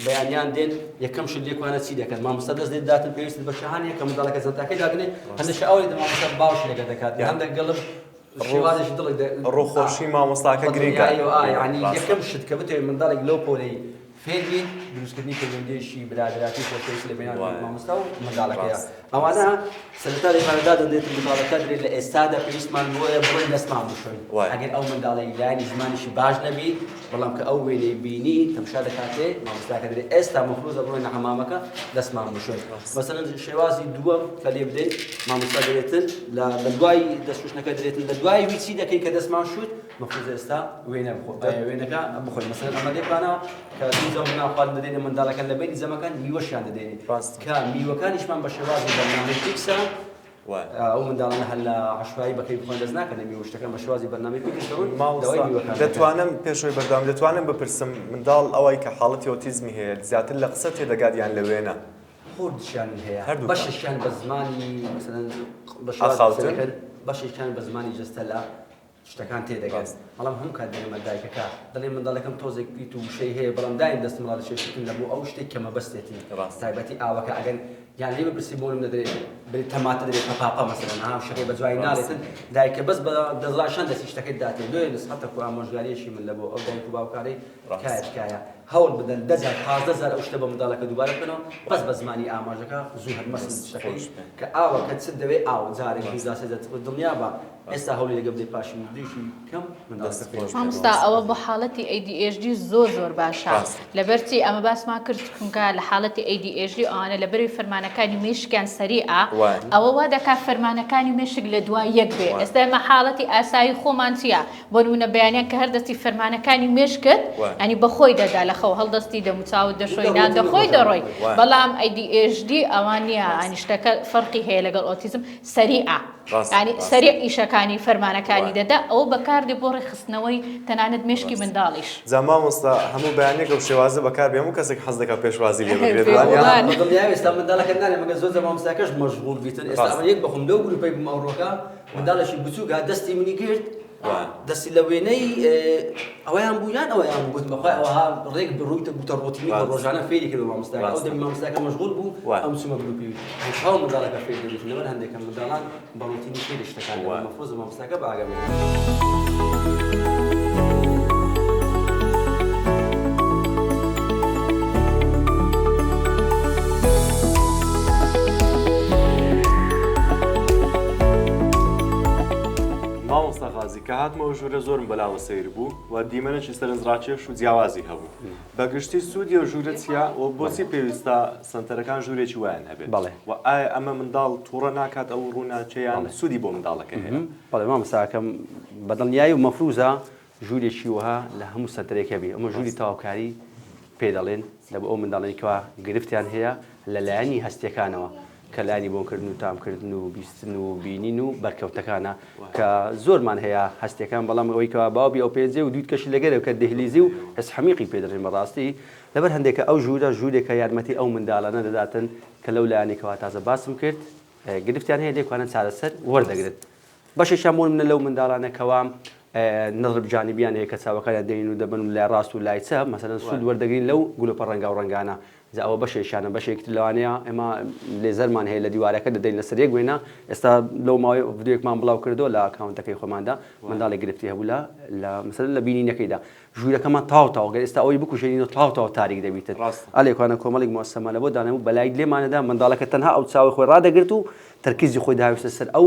بەیانیان دێن یەکەم شت لێکوانە چی دەکەن؟ مامۆستا دەست لێ داتن پێویستت بە شەهانەیە کە منداڵەکە زەنتاکەی دادەنێ هەندێک شەئاوەی مامۆستا باوەشی لەگەڵ دەکات هەندێک گەڵم شێوازێکی دڵک ڕووخۆشی مامۆستاکە گرنگە. یانی یەکەم شت کە بتەوێت منداڵێک لەو پۆلەی فێر بیت دروستکردنی پەیوەندییەکی برادەراتی و خۆشەویستی لە بینان مامۆستا و منداڵەکەیە. ئەوانە سەرەتا لێمانە دادەنرێت و منداڵەکە درێت لە ئێستادا پێویستمان بۆیە بڕۆین دەستمان بشۆین. ئەگەر ئەو منداڵەی لایەنی زمانیشی باش نەبی بەڵام کە ئەو وێنەی بینی تەمشا دەکاتێ مامۆستاکە دەرێ ئێستا مەفروزە بڕۆین لە حەمامەکە دەستمان بشۆین. مەسەلەن شێوازی دووەم کە لێ بدەین مامۆستا دەرێتن لە لە دوای دەستشوشتنەکە دەرێتن لە دوای وی چی دەکەی کە دەستمان شوت مەفروزە ئێستا وێنە بخۆ وێنەکە بخۆین مەسەلەن ئەمە لێکانە کە دوو جەم نان خواردن دەدەینە منداڵەکان لە بەینی جەمەکان میوەشیان دەدەینێ کە میوەکانیشمان بە شێوازی بەرنامەی فیکسە ئەو منداڵانە هەر لە عەشوایی بە کەیف خۆیان دەست ناکەنە میوە شتەکان بە شێوازی بەرنامەی فیکس دەڕۆن داوای میوەکان دەکەن. دەتوانم پێشەوەی بەردەوام دەتوانم بپرسم منداڵ ئەوای کە حاڵەتی ئۆتیزمی هەیە زیاتر لە قسە تێدەگات یان لە وێنە؟ هەردووکیان هەیە هەردووکان. بەشێکیان بە زمانی مەسەلەن بە شێوازی قسە ئاخاوتن. دەکەن بەشێکیان بە زمانی جەستە لە شتەکان تێدەگەن ڕاستە. بەڵام هەموو کات دەڵێمە دایکەکە دەڵێ منداڵەکەم تۆزێک پیت و وشەی هەیە بەڵام دایم دەستم ڕادەکێشێتن لە بۆ ئەو شتێک کە مەبەستێتی ڕاستە. تایبەتی ئاوەکە ئەگەر یان لێی بپرسی بۆنم نەدرێ برێ تەماتە درێ پەپاپە مەسەلەن ها شتەکەی بە جوانی ڕاستە. ناڵێتن دایکە بەس بە دەستڕاشان دەستی شتەکەی داتێ لۆیە نسحەتەک و ئامۆژگاریەکی من لە بۆ ئەو دایک و باوکانەی تکایە ڕاستە. تکایە هەوڵ بدەن دە جار 15 جار ئەو شتە بە منداڵەکە دووبارە بکەنەوە بەس بە زمانی ئاماژەکە زوو هەر مەسن دەست شتەکەی خۆش بێ. کە ئاوە کە چت دەوێ ئاو جارێک دوو ڕاستە. جار سێ جار دڵنیا بە ئێستا هەوڵی لەگە بدەی پاشی مردوویەکی کەم منداڵەکە دەست فێر خۆش بێ مامۆستا مامۆستا. ئەوە بۆ حاڵەتی ADHD زۆر زۆر باشە ڕاستە. لەبەرچی ئەمە باسمان کرد چونکە لە حاڵەتی ADHD ئەوانە لەبەروی فەرمانەکانی مێشکیان سەریعە وایە. ئەوە وا دەکات فەرمانەکانی مێشک لە دوای یەک بێ وایە. ئێستا ئێمە حاڵەتی ئاسایی خۆمان چییە بۆ نمونە بەیانیان کە هەردەستی فەرمانەکانی مێشکت وایە. ینی بەخۆی دەدا لە خەو هەڵدەستی دەموچاوت دەشۆی نان ڕۆتینی دەخۆی ڕۆژانە دەڕۆی خۆی. وایە. بەڵام ADHD ئەوان نییە ڕاستە. ینی شتەکە فەرقی هەیە لەگەڵ ئۆتیزم سەریعە ڕاستە یانی ڕاستە. سەریع ئیشەکانی فەرمانەکانی وایە. دەدا ئەوە بەکاردێ بۆ ڕێکخستنەوەی تەنانەت مێشکی ڕاستە. منداڵیش. جا مامۆستا هەموو بەیانیەک ئەو شێوازە بەکار بێ هەموو کەسێک حەز دەکات پێشوازی لێ بگرێت وانیە؟ بێگومان. بە دڵنیایەوە ئێستا منداڵەکە نالێ مەگەر زۆر جار مامۆستاکەش مەشغوڵ بیتن ئێستا ڕاستە. ئەمە یەک بەخۆم لەو گروپەی بووم ئەوڕۆکە منداڵێکی بچووک هات دەستی منی گرت وایە. دەستی لە وێنەی ئەوەیان بوو یان ئەوەیان بوو گوتم بەخوای ئەوها ڕێک بڕوویتە بووتە ڕۆتینی خۆ ڕاستە. ڕۆژانە فێری کردووە مامۆستاکە ئەو ڕاستە. دەمی مامۆستاکە مەشغوڵ بوو وایە. ئەم چوومە گروپی چاو منداڵەکە فێر دەبێت لەبەر هەندێکە منداڵان بە ڕۆتینی فێری شتەکان دەبن مەفروزە مامۆستاکە بە ئاگا بێت. مامۆستا غازی کە هاتمەوە ژوورە زۆرم بەلاوە سەیر بوو و دیمەنێکی سەرنجڕاکێش و جیاوازی هەبوو بە گشتی سوودی ئەو ژوورە چییە و بۆچی پێویستە سەنتەرەکان ژوورێکی وایان هەبێت؟ بەڵێ. وە ئایا ئەمە منداڵ توڕە ناکات ئەو ڕووناکیە یان بەڵێ. سوودی بۆ منداڵەکە هەیە؟ بەڵێ مامۆستاکەم بە دڵنیایی و مەفروزە ژوورێکی وەها لە هەموو سەنتەرێک هەبی ئەمە ژووری ڕاستە. تەواوکاری پێ دەڵێن لە بۆ ئەو منداڵانەی کەوا گرفتیان هەیە لە لایەنی هەستیەکانەوە کە لایەنی بۆنکردن و تامکردن و بیستن و بینین و بەرکەوتەکانە کە زۆرمان هەیە هەستیەکان بەڵام ئەوەی کەوا باوبی ئەو پێنجێ و دووتکەشی لەگەرە کە دهلیزی و حس حەمیقی پێ دەڵێن بەڕاستی لەبەر هەندێکە ئەو ژوورە ژوورێکە یارمەتی ئەو منداڵانە دەداتن کە لەو لایەنەی کەوا تازە باسم کرد گرفتیان هەیە لێکوانە چارەسەر وەردەگرن بەشێکیان بۆ نمونە لەو منداڵانە کەوا نظر جانبیان هەیە کە چاوەکانیان دێنین و دەبن و لای ڕاست و لای چەپ مەسەلەن سوود وەردەگرین لەو گلۆپە ڕەنگاو ڕەنگانە. جا ئەوە بەشێکیانە بەشێکی تر لەوانەیە ئێمە لێزەرمان هەیە لە دیوارەکە دەدەین لەسەر یەک وێنە ئێستا لەو ماوەی ڤیدیۆیەکمان بڵاو کردەوە لە ئەکاونتەکەی خۆماندا منداڵێک گرفتی هەبوو لە لە مەسەلەن لە بینینەکەیدا ژوورەکەمان تاو تاو گەر ئێستا ئەوەی بکوژێنینەوە تاو تاو تاریک دەبیتن ڕاستە. ئەلێکوانە کۆمەڵێک موسەما لە بۆ دانابوو بە light لێمانەدا منداڵەکە تەنها ئەو چاوەی خۆی ڕادەگرت و تەرکیزی خۆی دەهاویستە سەر ئەو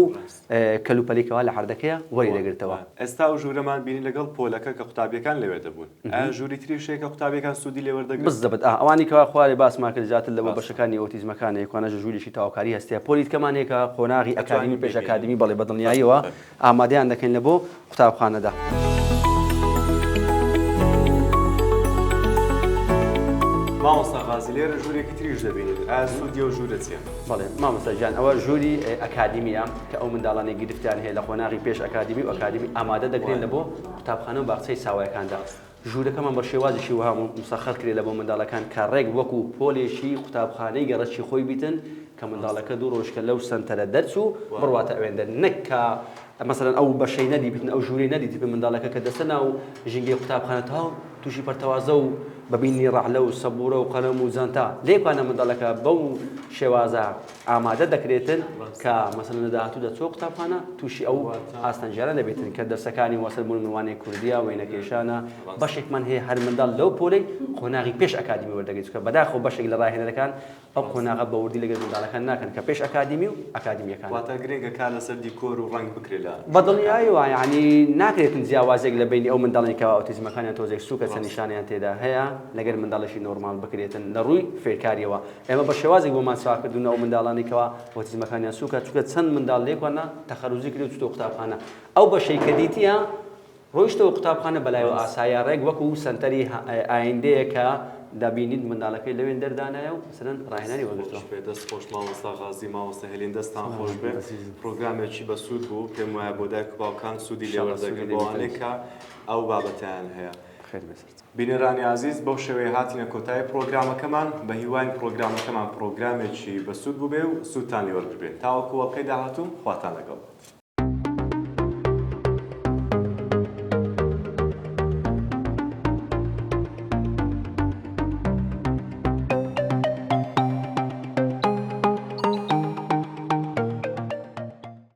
کەلوپەلەی کەوا لە عەردەکەیە وەری دەگرتەوە. ئێستا ئەو ژوورەمان بینی لەگەڵ پۆلەکە کە قوتابیەکان لەوێ دەبوون. ئایا ژووری تریش هەیە کە قوتابیەکان سوودی لێ وەردەگرن؟ بزەبت ئا ئەوانی کەوا خوارێ باسمان کرد زیاتر لە بۆ بەشەکانی ئۆتیزمەکانە یەکوانە ژوورێکی تەواوکاری هەستیە پۆلی تکەمان هەیە کە قۆناغی ئەکادیمی پێش ئەکادیمی بەڵێ بە دڵنیاییەوە ئامادەیان دەکەین لە بۆ قوتابخانەدا. مامۆستا غازی لێرە ژوورێکی تریش دەبینین ئایا سوودی ئەو ژوورە چییە؟ بەڵێ مامۆستا گیان ئەوە ژووری ئەکادیمیە کە ئەو منداڵانەی گرفتیان هەیە لە قۆناغی پێش ئەکادیمی و ئەکادیمی ئامادە دەکرێن لە بۆ قوتابخانە و باخچەی ساوایەکاندا ژوورەکەمان بە شێوازێکی وەها مسەخەر کرێ لە بۆ منداڵەکان کە ڕێک وەکو پۆلێکی قوتابخانەی گەڕەکی خۆی بیتن کە منداڵەکە دوو ڕۆژ کە لەو سەنتەرە دەرچوو بڕواتە ئەوێندە نەک کە مەسەلەن ئەو بەشەی نەدیبیتن ئەو ژوورەی نەدیتبن منداڵەکە کە دەستە ناو ژینگەی قوتابخانە تەواو تووشی پەرتەوازە و بە بینینی ڕەحلە و سەبوورە و قەلەم و جانتا لێکوانە منداڵەکە بەو شێوازە ئامادە دەکرێتن کە مەسەلەن لە داهاتوودا چووە قوتابخانە تووشی ئەو ئاستەنگیانە نەبێتن کە دەرسەکانی وەسەر بوون وانەی کوردیە وێنەکێشانە بەشێکمان هەیە هەر منداڵ لەو پۆلەی قۆناغی پێش ئەکادیمی وەردەگرێت چونکە بەداخەوە بەشێک لە ڕاهێنەرەکان ئەو قۆناغە بە وردی لەگەل منداڵەکان ناکەن کە پێش ئەکادیمی و ئەکادیمیەکانە. واتە گرنگە کار لەسەر دیکۆر و ڕەنگ بکرێت لە بە دڵنیایەوە یانی ناکرێتن جیاوازیەک لە بەینی ئەو منداڵەی کە ئۆتیزمەکانیان تۆزێک سوکە چەند نیشانەیان تێدا هەیە لەگەل منداڵێکی نۆرماڵ بکرێتن لە ڕووی فێرکاریەوە ئێمە بە شێوازێک بۆمان چاکردوون ئەو منداڵانەی کەوا ئۆتیزمەکانیان سوکە چونکە چەند منداڵ لێکوانە تەخەروجی کرد و چوتەوە قوتابخانە ئەو بەشەی کە دیتیە ڕۆیشتەوە قوتابخانە بەلایەوە ئاسایە ڕێک وەکو سەنتەری ئایندەیە کە دەبینیت منداڵەکەی لەوێن دەردانایە و مەسەلەن ڕاهێنانی وەرگرتووە. دەست خۆش بێ دەست خۆش مامۆستا غازی مامۆستا هێلین دەستان خۆش بێ پرۆگرامێکی بەسوود بوو پێم وایە بۆ دایک و باوکان سوودی لێ وەردەگرن بۆ ئەوانەی کە ئەو بابەتەیان هەیە. خێر بێ سەرچاو. بینەرانی ئازیز بەو شێوەیە هاتینە کۆتایی پرۆگرامەکەمان بەهیواین پرۆگرامەکەمان پرۆگرامێکی بەسوود بووبێ و سوودتان لێ وەرگربێ تاوەکو ئەڵقەی داهاتوو خواتان لەگەڵ بێت.